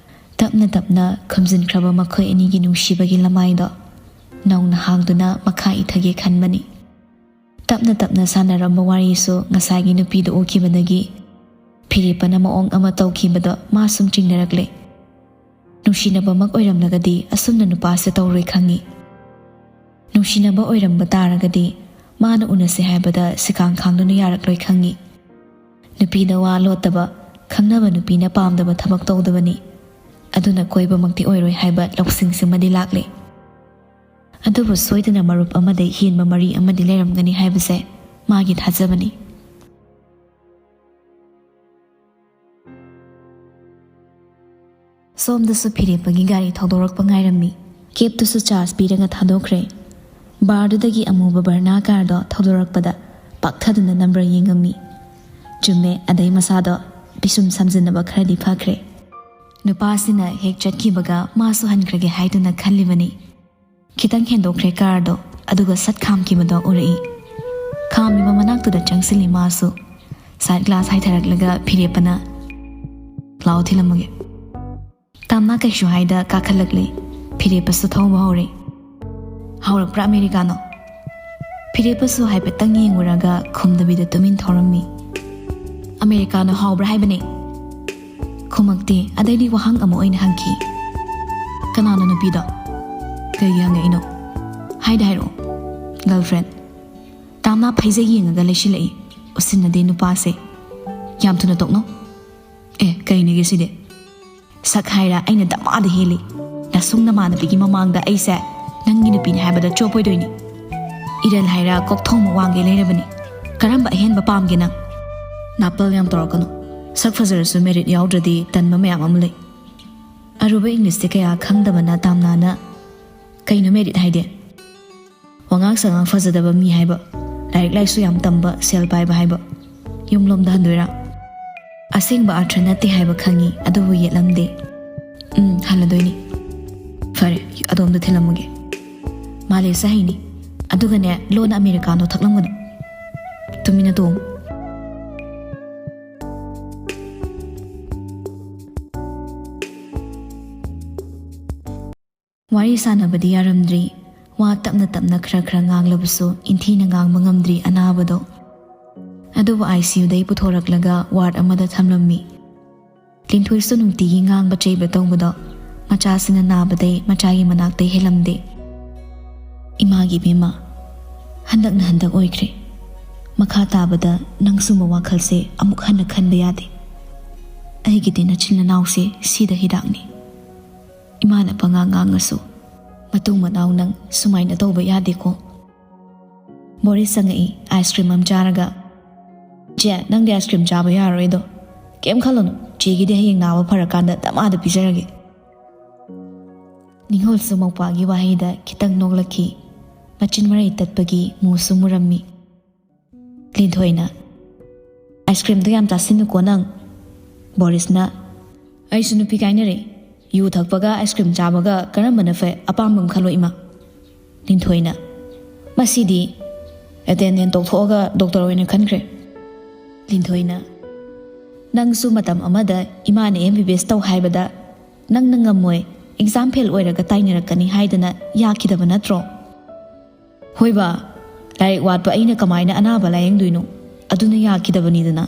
ꯇꯞꯅ ꯇꯞꯅ ꯈꯨꯝꯖꯤꯟꯈ꯭ꯔꯕ ꯃꯈꯣꯏ ꯑꯅꯤꯒꯤ ꯅꯨꯡꯁꯤꯕꯒꯤ ꯂꯃꯥꯏꯗꯣ ꯅꯧꯅ ꯍꯥꯡꯗꯨꯅ ꯃꯈꯥ ꯏꯊꯒꯦ ꯈꯟꯕꯅꯤ꯫ ꯇꯞꯅ ꯇꯞꯅ ꯁꯥꯟꯅꯔꯝꯕ ꯋꯥꯔꯤꯁꯨ ꯉꯁꯥꯏꯒꯤ ꯅꯨꯄꯤꯗꯨ ꯎꯈꯤꯕꯗꯒꯤ ꯐꯤꯔꯦꯞꯄꯅ ꯃꯑꯣꯡ ꯑꯃ ꯇꯧꯈꯤꯕꯗꯣ ꯃꯥ ꯁꯨꯝ ꯆꯤꯡꯅꯔꯛꯂꯦ꯫ ꯅꯨꯡꯁꯤꯅꯕꯃꯛ ꯑꯣꯏꯔꯝꯂꯒꯗꯤ ꯑꯁꯨꯝꯅ ꯅꯨꯄꯥꯁꯦ ꯇꯧꯔꯣꯏ ꯈꯪꯉꯤ꯫ ꯅꯨꯡꯁꯤꯅꯕ ꯑꯣꯏꯔꯝꯕ ꯇꯥꯔꯒꯗꯤ ꯃꯥꯅ ꯎꯅꯁꯦ ꯍꯥꯏꯕꯗ ꯁꯤꯀꯥꯡ ꯈꯥꯡꯗꯨꯅ ꯌꯥꯔꯛꯂꯣꯏ ꯈꯪꯉꯤ꯫ ꯅꯨꯄꯤꯗ ꯋꯥ ꯂꯣꯠꯇꯕ, ꯈꯪꯅꯕ ꯅꯨꯄꯤꯅ ꯄꯥꯝꯗꯕ ꯊꯕꯛ ꯇꯧꯗꯕꯅꯤ꯫ ꯑꯗꯨꯅ ꯀꯣꯏꯕꯃꯛꯇꯤ ꯑꯣꯏꯔꯣꯏ ꯍꯥꯏꯕ ꯂꯧꯁꯤꯡꯁꯤꯃꯗꯤ ꯂꯥꯛꯂꯦ꯫ ꯑꯗꯨꯕꯨ ꯁꯣꯏꯗꯅ ꯃꯔꯨꯞ ꯑꯃꯗꯩ ꯍꯦꯟꯕ ꯃꯔꯤ ꯑꯃꯗꯤ ꯂꯩꯔꯝꯒꯅꯤ ꯍꯥꯏꯕꯁꯦ ꯃꯥꯒꯤ ꯊꯥꯖꯕꯅꯤ꯫ ꯁꯣꯝꯗꯁꯨ ꯐꯤꯔꯦꯞꯄꯒꯤ ꯒꯥꯔꯤ ꯊꯧꯗꯣꯔꯛꯄ ꯉꯥꯏꯔꯝꯃꯤ꯫ ꯀꯦꯞꯇꯨꯁꯨ ꯆꯥꯔꯖ ꯄꯤꯔꯒ ꯊꯥꯗꯣꯛꯈ꯭ꯔꯦ꯫ ꯕꯥꯔꯗꯨꯗꯒꯤ ꯑꯃꯨꯕ ꯕꯔꯅꯥ ꯀꯥꯔꯗꯣ ꯊꯧꯗꯣꯔꯛꯄꯗ ꯄꯥꯛꯊꯗꯨꯅ ꯅꯝꯕꯔ ꯌꯦꯡꯉꯝꯃꯤ꯫ ꯆꯨꯝꯃꯦ, ꯑꯗꯩ ꯃꯁꯥꯗꯣ ꯄꯤꯁꯨꯝ ꯁꯝꯖꯤꯟꯅꯕ ꯈꯔꯗꯤ ꯐꯈ꯭ꯔꯦ꯫ ꯅꯨꯄꯥꯁꯤꯅ ꯍꯦꯛ ꯆꯠꯈꯤꯕꯒ ꯃꯥꯁꯨ ꯍꯟꯈ꯭ꯔꯒꯦ ꯍꯥꯏꯗꯨꯅ ꯈꯜꯂꯤꯕꯅꯤ꯫ ꯈꯤꯇꯪ ꯍꯦꯟꯗꯣꯛꯈ꯭ꯔꯦ ꯀꯥꯔꯗꯣ, ꯑꯗꯨꯒ ꯁꯠ ꯈꯥꯝꯈꯤꯕꯗꯣ ꯎꯔꯛꯏ꯫ ꯈꯥꯝꯃꯤꯕ ꯃꯅꯥꯛꯇꯨꯗ ꯆꯪꯁꯤꯜꯂꯤ ꯃꯥꯁꯨ꯫ ꯁꯥꯏꯠ ꯒ꯭ꯂꯥꯁ ꯍꯥꯏꯊꯔꯛꯂꯒ ꯐꯤꯔꯦꯞꯄꯅ, "ꯂꯥꯛꯑꯣ ꯊꯤꯜꯂꯝꯃꯒꯦ"꯫ ꯇꯥꯝꯅꯥ ꯀꯩꯁꯨ ꯍꯥꯏꯗ ꯀꯥꯈꯠꯂꯛꯂꯦ꯫ ꯐꯤꯔꯦꯞꯄꯁꯨ ꯊꯧꯕ ꯍꯧꯔꯦ꯫ "ꯍꯥꯎꯔꯛꯄ꯭ꯔꯥ ꯑꯃꯦꯔꯤꯀꯥꯅꯣ?" ꯐꯤꯔꯦꯞꯄꯁꯨ ꯍꯥꯏꯐꯦꯠꯇꯪ ꯌꯦꯡꯉꯨꯔꯒ ꯈꯨꯝꯗꯕꯤꯗ ꯇꯨꯃꯤꯟ ꯊꯧꯔꯝꯃꯤ꯫ "ꯑꯃꯦꯔꯤꯀꯥꯅꯣ ꯍꯥꯎꯕ꯭ꯔꯥ ꯍꯥꯏꯕꯅꯦ?" ꯈꯨꯝꯃꯛꯇꯦ꯫ ꯑꯗꯩꯗꯤ ꯋꯥꯍꯪ ꯑꯃ ꯑꯣꯏꯅ ꯍꯪꯈꯤ꯫ "ꯀꯅꯥꯅꯣ ꯅꯨꯄꯤꯗꯣ?" "ꯀꯩꯒꯤ ꯍꯪꯉꯛꯏꯅꯣ?" "ꯍꯥꯏꯗ ꯍꯥꯏꯔꯛꯑꯣ꯫" "ꯒꯔꯜꯐ꯭ꯔꯦꯟ꯫" ꯇꯥꯝꯅꯥ ꯐꯩꯖꯩ ꯌꯦꯡꯉꯒ ꯂꯩꯁꯤꯜꯂꯛꯏ꯫ ꯎꯁꯤꯟꯅꯗꯦ ꯅꯨꯄꯥꯁꯦ꯫ "ꯌꯥꯝ ꯊꯨꯅ ꯇꯣꯛꯅꯧ꯫" "ꯑꯦ, ꯀꯩꯅꯦꯒꯦ ꯁꯤꯗꯤ?" "ꯁꯛ ꯍꯥꯏꯔ ꯑꯩꯅ ꯗꯃꯥꯗ ꯍꯦꯜꯂꯤ꯫ ꯅꯁꯨꯡ ꯅꯃꯥꯟꯅꯕꯤꯒꯤ ꯃꯃꯥꯡꯗ ꯑꯩꯁꯦ ꯅꯪꯒꯤ ꯅꯨꯄꯤꯅꯤ ꯍꯥꯏꯕꯗ ꯆꯣꯞꯄꯣꯏꯗꯣꯏꯅꯤ꯫ ꯏꯔꯟ ꯍꯥꯏꯔ ꯀꯣꯛꯊꯣꯡ ꯋꯥꯡꯒꯩ ꯂꯩꯔꯕꯅꯤ꯫ ꯀꯔꯝꯕ ꯑꯍꯦꯟꯕ ꯄꯥꯝꯒꯦ ꯅꯪ?" "ꯅꯥꯄꯜ ꯌꯥꯝ ꯇꯧꯔꯛꯀꯅꯨ꯫ ꯁꯛ ꯐꯖꯔꯁꯨ ꯃꯦꯔꯤꯠ ꯌꯥꯎꯗ꯭ꯔꯗꯤ ꯇꯟꯕ ꯃꯌꯥꯝ ꯑꯃ ꯂꯩ꯫" ꯑꯔꯨꯕ ꯏꯪꯂꯤꯁꯇꯤ ꯀꯌꯥ ꯈꯪꯗꯕꯅ ꯇꯥꯝꯅꯥꯅ, "ꯀꯩꯅꯣ ꯃꯦꯔꯤꯠ ꯍꯥꯏꯗꯤ?" "ꯋꯥꯉꯥꯡ ꯁꯉꯥꯡ ꯐꯖꯗꯕ ꯃꯤ ꯍꯥꯏꯕ, ꯂꯥꯏꯔꯤꯛ ꯂꯥꯏꯁꯨ ꯌꯥꯝ ꯇꯝꯕ, ꯁꯦꯜ ꯄꯥꯏꯕ ꯍꯥꯏꯕ꯫ ꯌꯨꯝꯂꯣꯝꯗ ꯍꯟꯗꯣꯏꯔꯥ?" "ꯑꯁꯦꯡꯕ ꯑꯥꯔꯊ ꯅꯠꯇꯦ ꯍꯥꯏꯕ ꯈꯪꯉꯤ, ꯑꯗꯨꯕꯨ ꯌꯦꯠꯂꯝꯗꯦ꯫" "ꯎꯝ, ꯍꯜꯂꯗꯣꯏꯅꯤ꯫" "ꯐꯔꯦ, ꯑꯗꯣꯝꯗ ꯊꯤꯜꯂꯝꯃꯒꯦ꯫" "ꯃꯥꯂꯦꯁ ꯍꯩꯅꯤ꯫ ꯑꯗꯨꯒꯅꯦ, ꯂꯣꯟꯅ ꯑꯃꯦꯔꯤꯀꯥꯅꯣ ꯊꯛꯂꯝꯒꯅꯨ꯫ ꯇꯨꯃꯤꯟꯅ ꯇꯣꯡꯉꯨ꯫" ꯋꯥꯔꯤ ꯁꯥꯟꯅꯕꯗꯤ ꯌꯥꯔꯝꯗ꯭ꯔꯤ꯫ ꯋꯥ ꯇꯞꯅ ꯇꯞꯅ ꯈꯔ ꯈꯔ ꯉꯥꯡꯂꯕꯁꯨ ꯏꯟꯊꯤꯅ ꯉꯥꯡꯕ ꯉꯝꯗ꯭ꯔꯤ ꯑꯅꯥꯕꯗꯣ꯫ ꯑꯗꯨꯕꯨ ICUꯗꯩ ꯄꯨꯊꯣꯔꯛꯂꯒ ward ꯑꯃꯗ ꯊꯝꯂꯝꯃꯤ꯫ ꯂꯤꯟꯊꯣꯏꯁꯨ ꯅꯨꯡꯇꯤꯒꯤ ꯉꯥꯡꯕ ꯆꯩꯕ ꯇꯧꯕꯗꯣ ꯃꯆꯥꯁꯤꯅ ꯅꯥꯕꯗꯩ ꯃꯆꯥꯒꯤ ꯃꯅꯥꯛꯇꯩ ꯍꯦꯜꯂꯝꯗꯦ꯫ "ꯏꯃꯥꯒꯤ ꯏꯕꯦꯝꯃ, ꯍꯟꯗꯛꯅ ꯍꯟꯗꯛ ꯑꯣꯏꯈ꯭ꯔꯦ꯫ ꯃꯈꯥ ꯇꯥꯕꯗ ꯅꯪ ꯁꯨꯝꯕ ꯋꯥꯈꯜꯁꯦ ꯑꯃꯨꯛ ꯍꯟꯅ ꯈꯟꯕ ꯌꯥꯗꯦ꯫ ꯑꯩꯒꯤꯗꯤ ꯅꯆꯤꯟ ꯅꯅꯥꯎꯁꯦ ꯁꯤꯗ ꯍꯤꯗꯥꯛꯅꯤ꯫ ꯏꯃꯥꯅ ꯄꯉꯥꯡ ꯉꯥꯡꯉꯁꯨ ꯃꯇꯨꯡ ꯃꯅꯥꯎ ꯅꯪ ꯁꯨꯃꯥꯏꯅ ꯇꯧꯕ ꯌꯥꯗꯦꯀꯣ꯫" ꯕꯣꯔꯤꯁ ꯆꯪꯉꯛꯏ, ice cream ꯑꯃ ꯆꯥꯔꯒ꯫ "ꯆꯦ, ꯅꯪꯗꯤ ice cream ꯆꯥꯕ ꯌꯥꯔꯔꯣꯏꯗꯣ꯫ ꯀꯩꯝ ꯈꯜꯂꯨꯅꯨ, ꯆꯦꯒꯤꯗꯤ ꯍꯌꯦꯡ ꯅꯥꯕ ꯐꯔꯀꯥꯟꯗ ꯗꯃꯥꯗ ꯄꯤꯖꯔꯒꯦ꯫" ꯅꯤꯉꯣꯜꯁꯨ ꯃꯧꯄ꯭ꯋꯥꯒꯤ ꯋꯥꯍꯩꯗ ꯈꯤꯇꯪ ꯅꯣꯛꯂꯛꯈꯤ꯫ ꯃꯆꯤꯟ ꯃꯔꯩ ꯇꯠꯄꯒꯤ ꯃꯨꯁꯨ ꯃꯨꯔꯝꯃꯤ꯫ ꯂꯤꯟꯊꯣꯏꯅ, "Ice creamꯗꯣ ꯌꯥꯝ ꯆꯥꯁꯤꯟꯅꯨꯀꯣ ꯅꯪ꯫" ꯕꯣꯔꯤꯁꯅ, "ꯑꯩꯁꯨ ꯅꯨꯄꯤ ꯀꯥꯏꯅꯔꯦ꯫ ꯌꯨ ꯊꯛꯄꯒ ice cream ꯆꯥꯕꯒ ꯀꯔꯝꯕꯅ ꯐꯩ? ꯑꯄꯥꯝꯕ ꯑꯃ ꯈꯜꯂꯣ, ꯏꯃꯥ꯫" ꯂꯤꯟꯊꯣꯏꯅ, "ꯃꯁꯤꯗꯤ attendant ꯇꯣꯛꯊꯣꯛꯑꯒ doctor ꯑꯣꯏꯅ ꯈꯟꯈ꯭ꯔꯦ꯫" ꯂꯤꯟꯊꯣꯏꯅ, "ꯅꯪꯁꯨ ꯃꯇꯝ ꯑꯃꯗ ꯏꯃꯥꯅ MBBS ꯇꯧ ꯍꯥꯏꯕꯗ ꯅꯪꯅ ꯉꯝꯃꯣꯏ, exam fail ꯑꯣꯏꯔꯒ ꯇꯥꯏꯅꯔꯛꯀꯅꯤ ꯍꯥꯏꯗꯅ ꯌꯥꯈꯤꯗꯕ ꯅꯠꯇ꯭ꯔꯣ?" "ꯍꯣꯏꯕ, ꯂꯥꯏꯔꯤꯛ ꯋꯥꯠꯄ ꯑꯩꯅ ꯀꯃꯥꯏꯅ ꯑꯅꯥꯕ ꯂꯥꯌꯦꯡꯗꯣꯏꯅꯣ? ꯑꯗꯨꯅ ꯌꯥꯈꯤꯗꯕꯅꯤꯗꯅ꯫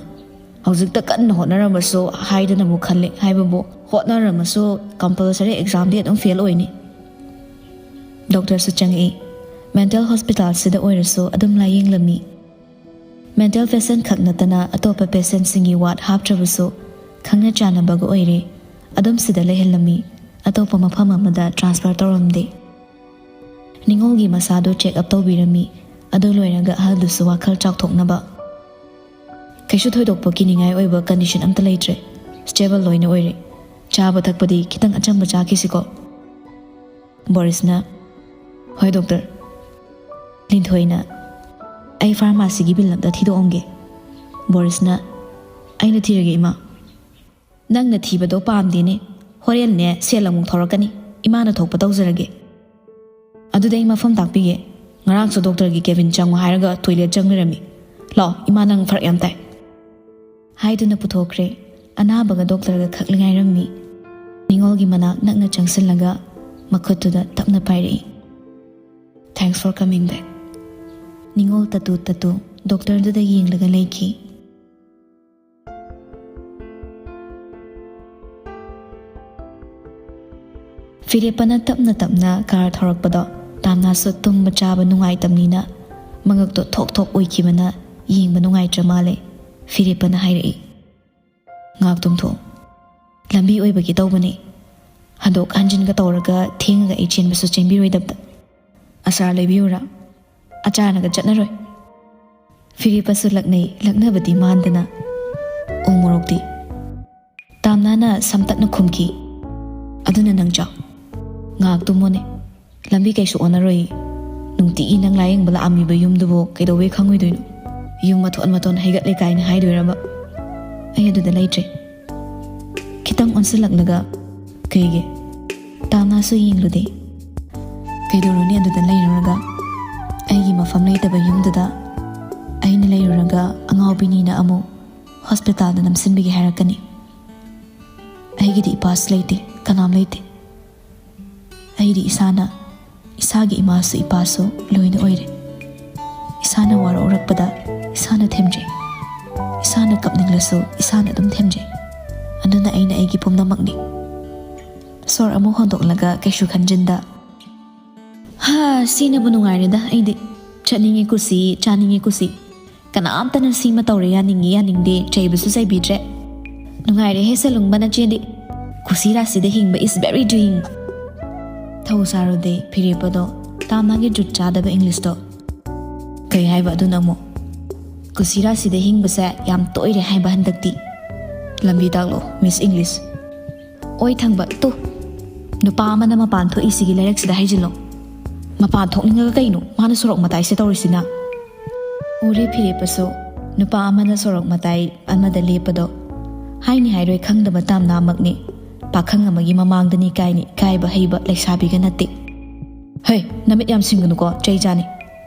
ꯍꯧꯖꯤꯛꯇ ꯀꯟꯅ ꯍꯣꯠꯅꯔꯝꯃꯁꯨ ꯍꯥꯏꯗꯅꯕꯨ ꯈꯜꯂꯦ, ꯍꯥꯏꯕꯕꯨ ꯍꯣꯠꯅꯔꯝꯃꯁꯨ compulsory examꯗꯤ ꯑꯗꯨꯝ fail ꯑꯣꯏꯅꯤ꯫" Doctorꯁꯨ ꯆꯪꯉꯛꯏ꯫ Mental hospitalꯁꯤꯗ ꯑꯣꯏꯔꯁꯨ ꯑꯗꯨꯝ ꯂꯥꯌꯦꯡꯂꯝꯃꯤ꯫ Mental patient ꯈꯛ ꯅꯠꯇꯅ ꯑꯇꯣꯞꯄ patientꯁꯤꯡꯒꯤ ward ꯍꯥꯞꯇ꯭ꯔꯕꯁꯨ ꯈꯪꯅ ꯆꯥꯟꯅꯕꯒ ꯑꯣꯏꯔꯦ꯫ ꯑꯗꯨꯝ ꯁꯤꯗ ꯂꯩꯍꯜꯂꯝꯃꯤ꯫ ꯑꯇꯣꯞꯄ ꯃꯐꯝ ꯑꯃꯗ transfer ꯇꯧꯔꯝꯗꯦ꯫ ꯅꯤꯉꯣꯜꯒꯤ ꯃꯁꯥꯗꯨ check up ꯇꯧꯕꯤꯔꯝꯃꯤ꯫ ꯑꯗꯨ ꯂꯣꯏꯔꯒ ꯑꯍꯜꯗꯨꯁꯨ ꯋꯥꯈꯜ ꯆꯥꯎꯊꯣꯛꯅꯕ꯫ "ꯀꯩꯁꯨ ꯊꯣꯏꯗꯣꯛꯄ ꯀꯤꯅꯤꯡꯉꯥꯏ ꯑꯣꯏꯕ condition ꯑꯝꯇ ꯂꯩꯇ꯭ꯔꯦ꯫ Stable ꯂꯣꯏꯅ ꯑꯣꯏꯔꯦ꯫ ꯆꯥꯕ ꯊꯛꯄꯗꯤ ꯈꯤꯇꯪ ꯑꯆꯝꯕ ꯆꯥꯈꯤꯁꯤꯀꯣ꯫" ꯕꯣꯔꯤꯁꯅ, "ꯍꯣꯏ doctor꯫" ꯂꯤꯟꯊꯣꯏꯅ, "ꯑꯩ pharmacyꯒꯤ bill ꯑꯝꯇ ꯊꯤꯗꯣꯛꯑꯝꯒꯦ꯫" ꯕꯣꯔꯤꯁꯅ, "ꯑꯩꯅ ꯊꯤꯔꯒꯦ ꯏꯃꯥ꯫" "ꯅꯪꯅ ꯊꯤꯕꯗꯣ ꯄꯥꯝꯗꯦꯅꯦ꯫ ꯍꯣꯔꯦꯟꯅꯦ ꯁꯦꯜ ꯑꯃꯨꯛ ꯊꯧꯔꯛꯀꯅꯤ꯫ ꯏꯃꯥꯅ ꯊꯣꯛꯄ ꯇꯧꯖꯔꯒꯦ꯫" "ꯑꯗꯨꯗꯤ ꯑꯩ ꯃꯐꯝ ꯇꯥꯛꯄꯤꯒꯦ꯫ ꯉꯔꯥꯡꯁꯨ doctorꯒꯤ cabin ꯆꯪꯉꯨ ꯍꯥꯏꯔꯒ toilet ꯆꯪ ꯂꯩꯔꯝꯃꯤ꯫ ꯂꯥꯛꯑꯣ, ꯏꯃꯥ ꯅꯪ ꯐꯔꯛ ꯌꯥꯝ ꯇꯥꯏ꯫" ꯍꯥꯏꯗꯨꯅ ꯄꯨꯊꯣꯛꯈ꯭ꯔꯦ꯫ ꯑꯅꯥꯕꯒ doctorꯒ ꯈꯛ ꯉꯥꯏꯔꯝꯃꯤ꯫ ꯅꯤꯉꯣꯜꯒꯤ ꯃꯅꯥꯛ ꯅꯛꯅ ꯆꯪꯁꯤꯜꯂꯒ ꯃꯈꯨꯠꯇꯨꯗ ꯇꯞꯅ ꯄꯥꯏꯔꯛꯏ꯫ Thanks for coming back. ꯅꯤꯉꯣꯜ ꯇꯇꯨ ꯇꯇꯨ ꯗꯣꯛꯇꯔꯗꯨꯗ ꯌꯦꯡꯂꯒ ꯂꯩꯈꯤ꯫ ꯐꯤꯔꯦꯞꯄꯅ ꯇꯞꯅ ꯇꯞꯅ ꯀꯥꯔ ꯊꯧꯔꯛꯄꯗꯣ ꯇꯥꯝꯅꯥꯁꯨ ꯇꯨꯝꯕ ꯆꯥꯕ ꯅꯨꯡꯉꯥꯏꯇꯕꯅꯤꯅ ꯃꯉꯛꯇꯣ ꯊꯣꯛ ꯊꯣꯛ ꯑꯣꯏꯈꯤꯕꯅ ꯌꯦꯡꯕ ꯅꯨꯡꯉꯥꯏꯇ꯭ꯔ ꯃꯥꯜꯂꯦ꯫ ꯐꯤꯔꯦꯞꯄꯅ ꯍꯥꯏꯔꯛꯏ, "ꯉꯥꯏꯍꯥꯛ ꯇꯨꯝꯊꯣꯛꯑꯣ꯫ ꯂꯝꯕꯤ ꯑꯣꯏꯕꯒꯤ ꯇꯧꯕꯅꯦ꯫ ꯍꯟꯗꯣꯛ ꯍꯟꯖꯤꯟꯒ ꯇꯧꯔꯒ ꯊꯦꯡꯉꯒ ꯑꯩ ꯆꯦꯟꯕꯁꯨ ꯆꯦꯟꯕꯤꯔꯣꯏꯗꯕꯗ꯫ ꯑꯆꯥꯔ ꯂꯩꯕꯤꯌꯨꯔꯥ? ꯑꯆꯥꯔꯅꯒ ꯆꯠꯅꯔꯣꯏ꯫" ꯐꯤꯔꯦꯞꯄꯁꯨ ꯂꯛꯅꯩ, ꯂꯛꯅꯕꯗꯤ ꯃꯥꯟꯗꯅ꯫ "ꯎ ꯃꯣꯔꯣꯛꯇꯤ?" ꯇꯥꯝꯅꯥꯅ ꯁꯝꯇꯛꯅ ꯈꯨꯝꯈꯤ, "ꯑꯗꯨꯅ ꯅꯪ ꯆꯥꯎ꯫ ꯉꯥꯏꯍꯥꯛ ꯇꯨꯝꯃꯣꯅꯦ꯫ ꯂꯝꯕꯤ ꯀꯩꯁꯨ ꯑꯣꯟꯅꯔꯣꯏ꯫ ꯅꯨꯡꯇꯤꯒꯤ ꯅꯪ ꯂꯥꯌꯦꯡꯕ ꯂꯥꯛꯑꯝꯃꯤꯕ ꯌꯨꯝꯗꯨꯕꯨ ꯀꯩꯗꯧꯕꯩ ꯈꯪꯉꯣꯏꯗꯣꯏꯅꯣ? ꯌꯨꯝ ꯃꯊꯣꯟ ꯃꯊꯣꯟ ꯍꯩꯒꯠꯂꯦ ꯀꯥꯏꯅ ꯍꯥꯏꯗꯣꯏꯔꯕ? ꯑꯩ ꯑꯗꯨꯗ ꯂꯩꯇ꯭ꯔꯦ꯫" ꯈꯤꯇꯪ ꯑꯣꯟꯁꯤꯜꯂꯛꯂꯒ, "ꯀꯩꯒꯤ?" ꯇꯥꯝꯅꯥꯁꯨ ꯌꯦꯡꯂꯨꯗꯦ꯫ "ꯀꯩꯗꯧꯔꯨꯅꯤ ꯑꯗꯨꯗ ꯂꯩꯔꯨꯔꯒ? ꯑꯩꯒꯤ ꯃꯐꯝ ꯂꯩꯇꯕ ꯌꯨꯝꯗꯨꯗ ꯑꯩꯅ ꯂꯩꯔꯨꯔꯒ ꯑꯉꯥꯎꯕꯤꯅꯤꯅ ꯑꯃꯨꯛ ꯍꯣꯁꯄꯤꯇꯥꯜꯗ ꯅꯝꯁꯤꯟꯕꯤꯒꯦ ꯍꯥꯏꯔꯛꯀꯅꯤ꯫ ꯑꯩꯒꯤꯗꯤ ꯏꯄꯥꯁꯨ ꯂꯩꯇꯦ, ꯀꯅꯥꯝ ꯂꯩꯇꯦ꯫ ꯑꯩꯗꯤ ꯏꯁꯥꯅ, ꯏꯁꯥꯒꯤ ꯏꯃꯥꯁꯨ ꯏꯄꯥꯁꯨ ꯂꯣꯏꯅ ꯑꯣꯏꯔꯦ꯫ ꯏꯁꯥꯅ ꯋꯥꯔꯛꯎꯔꯛꯄꯗ ꯏꯁꯥꯅ ꯊꯦꯝꯖꯩ꯫ ꯏꯁꯥꯅ ꯀꯞꯅꯤꯡꯂꯁꯨ ꯏꯁꯥꯅ ꯑꯗꯨꯝ ꯊꯦꯝꯖꯩ꯫ ꯑꯗꯨꯅ ꯑꯩꯅ ꯑꯩꯒꯤ ꯄꯨꯝꯅꯃꯛꯅꯤ꯫" ꯁꯣꯔ ꯑꯃꯨꯛ ꯍꯣꯟꯗꯣꯛꯂꯒ ꯀꯩꯁꯨ ꯈꯟꯖꯤꯟꯗ, "ꯍꯥ, ꯁꯤꯅꯕꯨ ꯅꯨꯡꯉꯥꯏꯔꯦꯗ ꯑꯩꯗꯤ꯫ ꯆꯠꯅꯤꯡꯉꯦ ꯀꯨꯁꯤ, ꯆꯥꯅꯤꯡꯉꯦ ꯀꯨꯁꯤ꯫ ꯀꯅꯥꯝꯇꯅ ꯁꯤꯃ ꯇꯧꯔꯦ ꯌꯥꯅꯤꯡꯉꯤ ꯌꯥꯅꯤꯡꯗꯦ ꯆꯩꯕꯁꯨ ꯆꯩꯕꯤꯗ꯭ꯔꯦ꯫ ꯅꯨꯡꯉꯥꯏꯔꯦꯍꯦ ꯁꯦꯂꯨꯡꯕ ꯅꯆꯦꯗꯤ꯫ ꯀꯨꯁꯤ ꯔꯥꯁꯤꯗ ꯍꯤꯡꯕ is very doing꯫" ꯊꯧ ꯁꯥꯔꯨꯗꯦ ꯐꯤꯔꯦꯞꯄꯗꯣ ꯇꯥꯝꯅꯥꯒꯤ ꯖꯨꯠ ꯆꯥꯗꯕ ꯏꯪꯂꯤꯁꯇꯣ꯫ "ꯀꯩ ꯍꯥꯏꯕ ꯑꯗꯨꯅ ꯑꯃꯨꯛ?" "ꯀꯨꯁꯤ ꯔꯥꯁꯤꯗ ꯍꯤꯡꯕꯁꯦ ꯌꯥꯝ ꯇꯣꯏꯔꯦ ꯍꯥꯏꯕ ꯍꯟꯗꯛꯇꯤ꯫ ꯂꯝꯕꯤ ꯇꯥꯛꯂꯣ, ꯃꯤꯁ ꯏꯪꯂꯤꯁ꯫" "ꯑꯣꯏ ꯊꯪꯕ ꯇꯨ, ꯅꯨꯄꯥ ꯑꯃꯅ ꯃꯄꯥꯟ ꯊꯣꯛꯏꯁꯤꯒꯤ ꯂꯥꯏꯔꯤꯛꯁꯤꯗ ꯍꯥꯏꯖꯤꯜꯂꯣ꯫ ꯃꯄꯥꯟ ꯊꯣꯛꯅꯤꯡꯉꯒ ꯀꯩꯅꯣ ꯃꯥꯅ ꯁꯣꯔꯣꯛ ꯃꯇꯥꯏꯁꯦ ꯇꯧꯔꯤꯁꯤꯅ?" ꯎꯔꯦ ꯐꯤꯔꯦꯞꯄꯁꯨ ꯅꯨꯄꯥ ꯑꯃꯅ ꯁꯣꯔꯣꯛ ꯃꯇꯥꯏ ꯑꯃꯗ ꯂꯦꯞꯄꯗꯣ꯫ ꯍꯥꯏꯅꯤ ꯍꯥꯏꯔꯣꯏ ꯈꯪꯗꯕ ꯇꯥꯝꯅꯥꯃꯛꯅꯤ꯫ ꯄꯥꯈꯪ ꯑꯃꯒꯤ ꯃꯃꯥꯡꯗꯅꯤ ꯀꯥꯏꯅ ꯏꯀꯥꯏꯕ ꯍꯩꯕ ꯂꯩꯁꯥꯕꯤꯒ ꯅꯠꯇꯦ꯫ "ꯍꯩ, ꯅꯃꯤꯠ ꯌꯥꯝ ꯁꯤꯡꯒꯅꯨꯀꯣ, ꯆꯩ ꯆꯥꯅꯤ꯫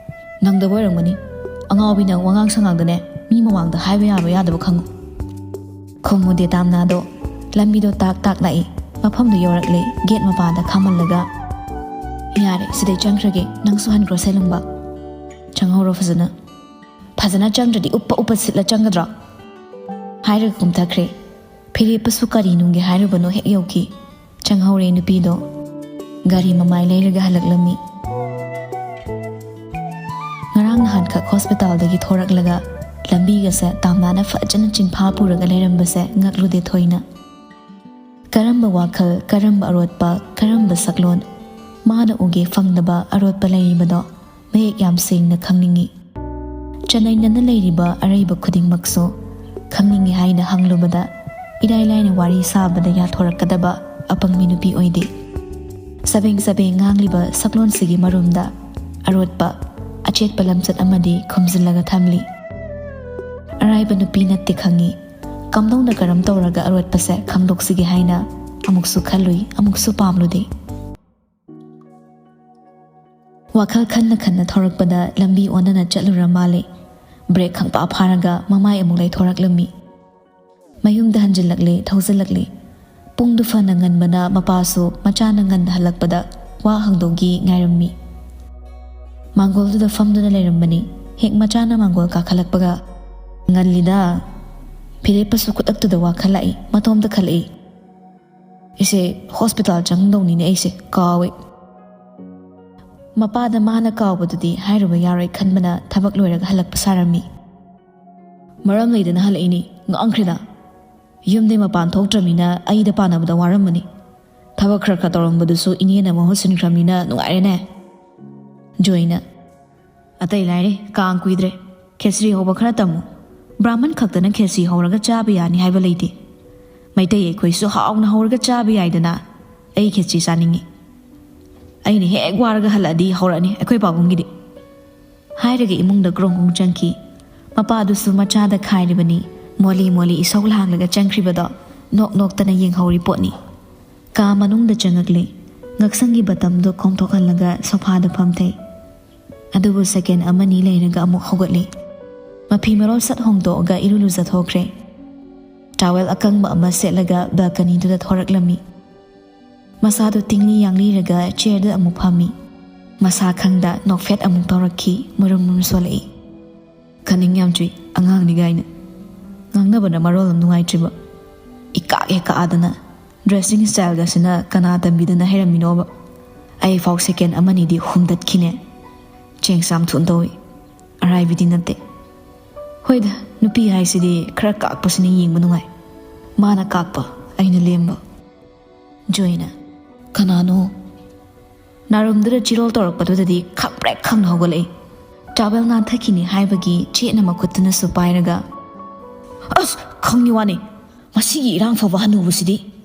ꯅꯪꯗꯕ ꯑꯣꯏꯔꯝꯒꯅꯤ꯫ ꯑꯉꯥꯎꯕꯤꯅ ꯋꯥꯉꯥꯡ ꯁꯉꯥꯡꯗꯅꯦ ꯃꯤ ꯃꯃꯥꯡꯗ ꯍꯥꯏꯕ ꯌꯥꯕ ꯌꯥꯗꯕ ꯈꯪꯉꯨ꯫" ꯈꯨꯝꯃꯨꯗꯦ ꯇꯥꯝꯅꯥꯗꯣ꯫ ꯂꯝꯕꯤꯗꯣ ꯇꯥꯛ ꯇꯥꯛ ꯂꯥꯛꯏ꯫ ꯃꯐꯝꯗꯨ ꯌꯧꯔꯛꯂꯦ꯫ ꯒꯦꯠ ꯃꯄꯥꯗ ꯈꯥꯝꯍꯜꯂꯒ, "ꯌꯥꯔꯦ, ꯁꯤꯗꯩ ꯆꯪꯈ꯭ꯔꯒꯦ, ꯅꯪꯁꯨ ꯍꯟꯈ꯭ꯔꯣ ꯁꯦꯂꯨꯡꯕ꯫ ꯆꯪꯍꯧꯔꯣ ꯐꯖꯅ꯫ ꯐꯖꯅ ꯆꯪꯗ꯭ꯔꯗꯤ ꯎꯞꯄ ꯎꯞꯄ ꯁꯤꯠꯂ ꯆꯪꯒꯗ꯭ꯔꯣ?" ꯍꯥꯏꯔꯒ ꯀꯨꯝꯊꯈ꯭ꯔꯦ꯫ ꯐꯤꯔꯦꯞꯄꯁꯨ ꯀꯔꯤ ꯅꯨꯡꯒꯦ ꯍꯥꯏꯔꯨꯕꯅꯣ ꯍꯦꯛ ꯌꯧꯈꯤ꯫ ꯆꯪꯍꯧꯔꯦ ꯅꯨꯄꯤꯗꯣ꯫ ꯒꯥꯔꯤ ꯃꯃꯥꯏ ꯂꯩꯔꯒ ꯍꯜꯂꯛꯂꯝꯃꯤ꯫ ꯉꯔꯥꯡ ꯅꯍꯥꯟꯈꯛ ꯍꯣꯁꯄꯤꯇꯥꯜꯗꯒꯤ ꯊꯣꯔꯛꯂꯒ ꯂꯝꯕꯤꯒꯁꯦ ꯇꯥꯝꯅꯥꯅ ꯐꯖꯅ ꯆꯤꯟꯐꯥ ꯄꯨꯔꯒ ꯂꯩꯔꯝꯕꯁꯦ ꯉꯛꯂꯨꯗꯦ ꯊꯣꯏꯅ꯫ ꯀꯔꯝꯕ ꯋꯥꯈꯜ, ꯀꯔꯝꯕ ꯑꯔꯣꯠꯄ, ꯀꯔꯝꯕ ꯁꯛꯂꯣꯟ ꯃꯥꯅ ꯎꯒꯦ ꯐꯪꯗꯕ ꯑꯔꯣꯠꯄ ꯂꯩꯔꯤꯕꯗꯣ ꯃꯌꯦꯛ ꯌꯥꯝ ꯁꯦꯡꯅ ꯈꯪꯅꯤꯡꯏ꯫ ꯆꯅꯩꯅꯅ ꯂꯩꯔꯤꯕ ꯑꯔꯩꯕ ꯈꯨꯗꯤꯡꯃꯛꯁꯨ ꯈꯪꯅꯤꯡꯏ ꯍꯥꯏꯅ ꯍꯪꯂꯨꯕꯗ ꯏꯔꯥꯏ ꯂꯥꯏꯅ ꯋꯥꯔꯤ ꯁꯥꯕꯗ ꯌꯥꯊꯣꯔꯛꯀꯗꯕ ꯑꯄꯪꯕꯤ ꯅꯨꯄꯤ ꯑꯣꯏꯗꯦ꯫ ꯆꯕꯦꯡ ꯆꯕꯦꯡ ꯉꯥꯡꯂꯤꯕ ꯁꯛꯂꯣꯟꯁꯤꯒꯤ ꯃꯔꯨꯝꯗ ꯑꯔꯣꯠꯄ, ꯑꯆꯦꯠꯄ ꯂꯝꯆꯠ ꯑꯃꯗꯤ ꯈꯨꯝꯖꯤꯜꯂꯒ ꯊꯝꯂꯤ꯫ ꯑꯔꯥꯏꯕ ꯅꯨꯄꯤ ꯅꯠꯇꯦ ꯈꯪꯉꯤ꯫ ꯀꯝꯗꯧꯅ ꯀꯔꯝ ꯇꯧꯔꯒ ꯑꯔꯣꯠꯄꯁꯦ ꯈꯪꯗꯣꯛꯁꯤꯒꯦ ꯍꯥꯏꯅ ꯑꯃꯨꯛꯁꯨ ꯈꯜꯂꯨꯏ, ꯑꯃꯨꯛꯁꯨ ꯄꯥꯝꯂꯨꯗꯦ꯫ ꯋꯥꯈꯜ ꯈꯟꯅ ꯈꯟꯅ ꯊꯧꯔꯛꯄꯗ ꯂꯝꯕꯤ ꯑꯣꯟꯅꯅ ꯆꯠꯂꯨꯔ ꯃꯥꯜꯂꯦ꯫ ꯕ꯭ꯔꯦꯛ ꯈꯪꯄꯥ ꯐꯥꯔꯒ ꯃꯃꯥꯏ ꯑꯃꯨꯛ ꯂꯩꯊꯣꯔꯛꯂꯝꯃꯤ꯫ ꯃꯌꯨꯝꯗ ꯍꯟꯖꯤꯜꯂꯛꯂꯦ, ꯊꯧꯖꯤꯜꯂꯛꯂꯦ꯫ ꯄꯨꯡꯗꯨ ꯐꯅ ꯉꯟꯕꯅ ꯃꯄꯥꯁꯨ ꯃꯆꯥꯅ ꯉꯟꯅ ꯍꯜꯂꯛꯄꯗ ꯋꯥ ꯍꯪꯗꯣꯛꯒꯤ ꯉꯥꯏꯔꯝꯃꯤ꯫ ꯃꯥꯡꯒꯣꯜꯗꯨꯗ ꯐꯝꯗꯨꯅ ꯂꯩꯔꯝꯕꯅꯤ꯫ ꯍꯦꯛ ꯃꯆꯥꯅ ꯃꯥꯡꯒꯣꯜ ꯀꯥꯈꯠꯂꯛꯄꯒ, "ꯉꯜꯂꯤꯗ꯫" ꯐꯤꯔꯦꯞꯄꯁꯨ ꯈꯨꯗꯛꯇꯨꯗ ꯋꯥ ꯈꯜꯂꯛꯏ, ꯃꯇꯣꯝꯇ ꯈꯜꯂꯛꯏ꯫ "ꯏꯆꯦ, ꯍꯣꯁꯄꯤꯇꯥꯜ ꯆꯪꯗꯧꯅꯤꯅꯦ ꯑꯩꯁꯦ, ꯀꯥꯎꯋꯦ꯫" ꯃꯄꯥꯗ ꯃꯥꯅ ꯀꯥꯎꯕꯗꯨꯗꯤ ꯍꯥꯏꯔꯨꯕ ꯌꯥꯔꯣꯏ ꯈꯟꯕꯅ ꯊꯕꯛ ꯂꯣꯏꯔꯒ ꯍꯜꯂꯛꯄ ꯁꯥꯔꯝꯃꯤ꯫ "ꯃꯔꯝ ꯂꯩꯗꯅ ꯍꯜꯂꯛꯏꯅꯤ, ꯉꯥꯡꯈ꯭ꯔꯦꯗ꯫ ꯌꯨꯝꯗꯩ ꯃꯄꯥꯟ ꯊꯣꯛꯇ꯭ꯔꯃꯤꯅ ꯑꯩꯗ ꯄꯥꯟꯅꯕꯗ ꯋꯥꯔꯝꯃꯅꯤ꯫ ꯊꯕꯛ ꯈꯔ ꯈꯔ ꯇꯧꯔꯝꯕꯗꯨꯁꯨ ꯏꯅꯦꯅ ꯃꯍꯨꯠ ꯁꯤꯟꯈ꯭ꯔꯃꯤꯅ ꯅꯨꯡꯉꯥꯏꯔꯦꯅꯦ꯫" ꯖꯣꯏꯅ, "ꯑꯇꯩ ꯂꯥꯏꯔꯤ, ꯀꯥꯡ ꯀꯨꯏꯗ꯭ꯔꯦ꯫ ꯈꯦꯆ꯭ꯔꯤ ꯍꯧꯕ ꯈꯔ ꯇꯝꯃꯨ꯫ ꯕ꯭ꯔꯥꯍꯃꯟ ꯈꯛꯇꯅ ꯈꯦꯆ꯭ꯔꯤ ꯍꯧꯔꯒ ꯆꯥꯕ ꯌꯥꯅꯤ ꯍꯥꯏꯕ ꯂꯩꯇꯦ꯫ ꯃꯩꯇꯩ ꯑꯩꯈꯣꯏꯁꯨ ꯍꯥꯎꯅ ꯍꯧꯔꯒ ꯆꯥꯕ ꯌꯥꯏꯗꯅ꯫ ꯑꯩ ꯈꯦꯆ꯭ꯔꯤ ꯆꯥꯅꯤꯡꯉꯤ꯫ ꯑꯩꯅ ꯍꯦꯛ ꯋꯥꯔꯒ ꯍꯜꯂꯛꯑꯗꯤ ꯍꯧꯔꯛꯑꯅꯤ ꯑꯩꯈꯣꯏ ꯄꯥꯕꯨꯡꯒꯤꯗꯤ꯫" ꯍꯥꯏꯔꯒ ꯏꯃꯨꯡꯗ ꯒ꯭ꯔꯣꯡ ꯒ꯭ꯔꯣꯡ ꯆꯪꯈꯤ꯫ ꯃꯄꯥꯗꯨꯁꯨ ꯃꯆꯥꯗ ꯈꯥꯏꯔꯤꯕꯅꯤ꯫ ꯃꯣꯂꯤ ꯃꯣꯂꯤ ꯏꯁꯧ ꯂꯥꯡꯂꯒ ꯆꯪꯈ꯭ꯔꯤꯕꯗꯣ ꯅꯣꯛ ꯅꯣꯛꯇꯅ ꯌꯦꯡꯍꯧꯔꯤ ꯄꯣꯠꯅꯤ꯫ ꯀꯥ ꯃꯅꯨꯡꯗ ꯆꯪꯉꯛꯂꯦ꯫ ꯉꯛꯁꯪꯒꯤ ꯕꯇꯝꯗꯣ ꯈꯣꯡꯊꯣꯛꯍꯜꯂꯒ ꯁꯣꯐꯥꯗ ꯐꯝꯊꯩ꯫ ꯑꯗꯨꯕꯨ ꯁꯦꯀꯦꯟ ꯑꯃꯅꯤ ꯂꯩꯔꯒ ꯑꯃꯨꯛ ꯍꯧꯒꯠꯂꯤ꯫ ꯃꯐꯤ ꯃꯔꯣꯜ ꯁꯠ ꯍꯣꯡꯗꯣꯛꯑꯒ ꯏꯔꯨ ꯂꯨꯖꯊꯣꯛꯈ꯭ꯔꯦ꯫ ꯇꯥꯋꯦꯜ ꯑꯀꯪꯕ ꯑꯃ ꯁꯦꯠꯂꯒ ꯕꯦꯜꯀꯅꯤꯗꯨꯗ ꯊꯣꯔꯛꯂꯝꯃꯤ꯫ ꯃꯁꯥꯗꯣ ꯇꯤꯡꯂꯤ ꯌꯥꯡꯂꯤꯔꯒ ꯆꯤꯌꯔꯗ ꯑꯃꯨꯛ ꯐꯝꯃꯤ꯫ ꯃꯁꯥ ꯈꯪꯗ ꯅꯣꯛꯐꯦꯠ ꯑꯃꯨꯛ ꯇꯧꯔꯛꯈꯤ, ꯃꯔꯨꯝ ꯃꯔꯨꯝ ꯁꯣꯜꯂꯛꯏ꯫ ꯈꯅꯤꯡ ꯌꯥꯝ ꯆꯨꯏ, ꯑꯉꯥꯡꯅꯤ ꯀꯥꯏꯅ꯫ ꯉꯥꯡꯅꯕꯅ ꯃꯔꯣꯜ ꯑꯃ ꯅꯨꯡꯉꯥꯏꯇ꯭ꯔꯤꯕ꯫ ꯏꯀꯥꯛ ꯍꯦꯛ ꯀꯥꯛꯑꯗꯅ꯫ ꯗ꯭ꯔꯦꯁꯤꯡ ꯁ꯭ꯇꯥꯏꯜꯒꯁꯤꯅ ꯀꯅꯥ ꯇꯝꯕꯤꯗꯅ ꯍꯩꯔꯝꯃꯤꯅꯣꯕ? ꯑꯩꯐꯥꯎ ꯁꯦꯀꯦꯟ ꯑꯃꯅꯤꯗꯤ ꯍꯨꯝꯗꯠꯈꯤꯅꯦ꯫ ꯆꯦꯡ ꯆꯥꯝ ꯊꯣꯛꯅ ꯇꯧꯏ꯫ ꯑꯔꯥꯏꯕꯤꯗꯤ ꯅꯠꯇꯦ꯫ ꯍꯣꯏꯗ, ꯅꯨꯄꯤ ꯍꯥꯏꯁꯤꯗꯤ ꯈꯔ ꯀꯥꯛꯄꯁꯤꯅ ꯌꯦꯡꯕ ꯅꯨꯡꯉꯥꯏ꯫ ꯃꯥꯅ ꯀꯥꯛꯄ, ꯑꯩꯅ ꯂꯦꯝꯕ꯫ ꯖꯣꯏꯅ, "ꯀꯅꯥꯅꯣ?" ꯅꯥꯔꯨꯝꯗꯨꯗ ꯆꯤꯔꯣꯜ ꯇꯧꯔꯛꯄꯗꯨꯗꯗꯤ ꯈꯪꯄ꯭ꯔꯦꯛ ꯈꯪꯅ ꯍꯧꯒꯠꯂꯛꯏ꯫ ꯇꯥꯋꯦꯜ ꯅꯥꯟꯊꯈꯤꯅꯤ ꯍꯥꯏꯕꯒꯤ ꯆꯦꯠꯅ ꯃꯈꯨꯠꯇꯨꯅꯁꯨ ꯄꯥꯏꯔꯒ, "ꯑꯁ, ꯈꯪꯉꯤ ꯋꯥꯅꯤ꯫ ꯃꯁꯤꯒꯤ ꯏꯔꯥꯡ ꯐꯕ ꯍꯅꯨꯕꯁꯤꯗꯤ!"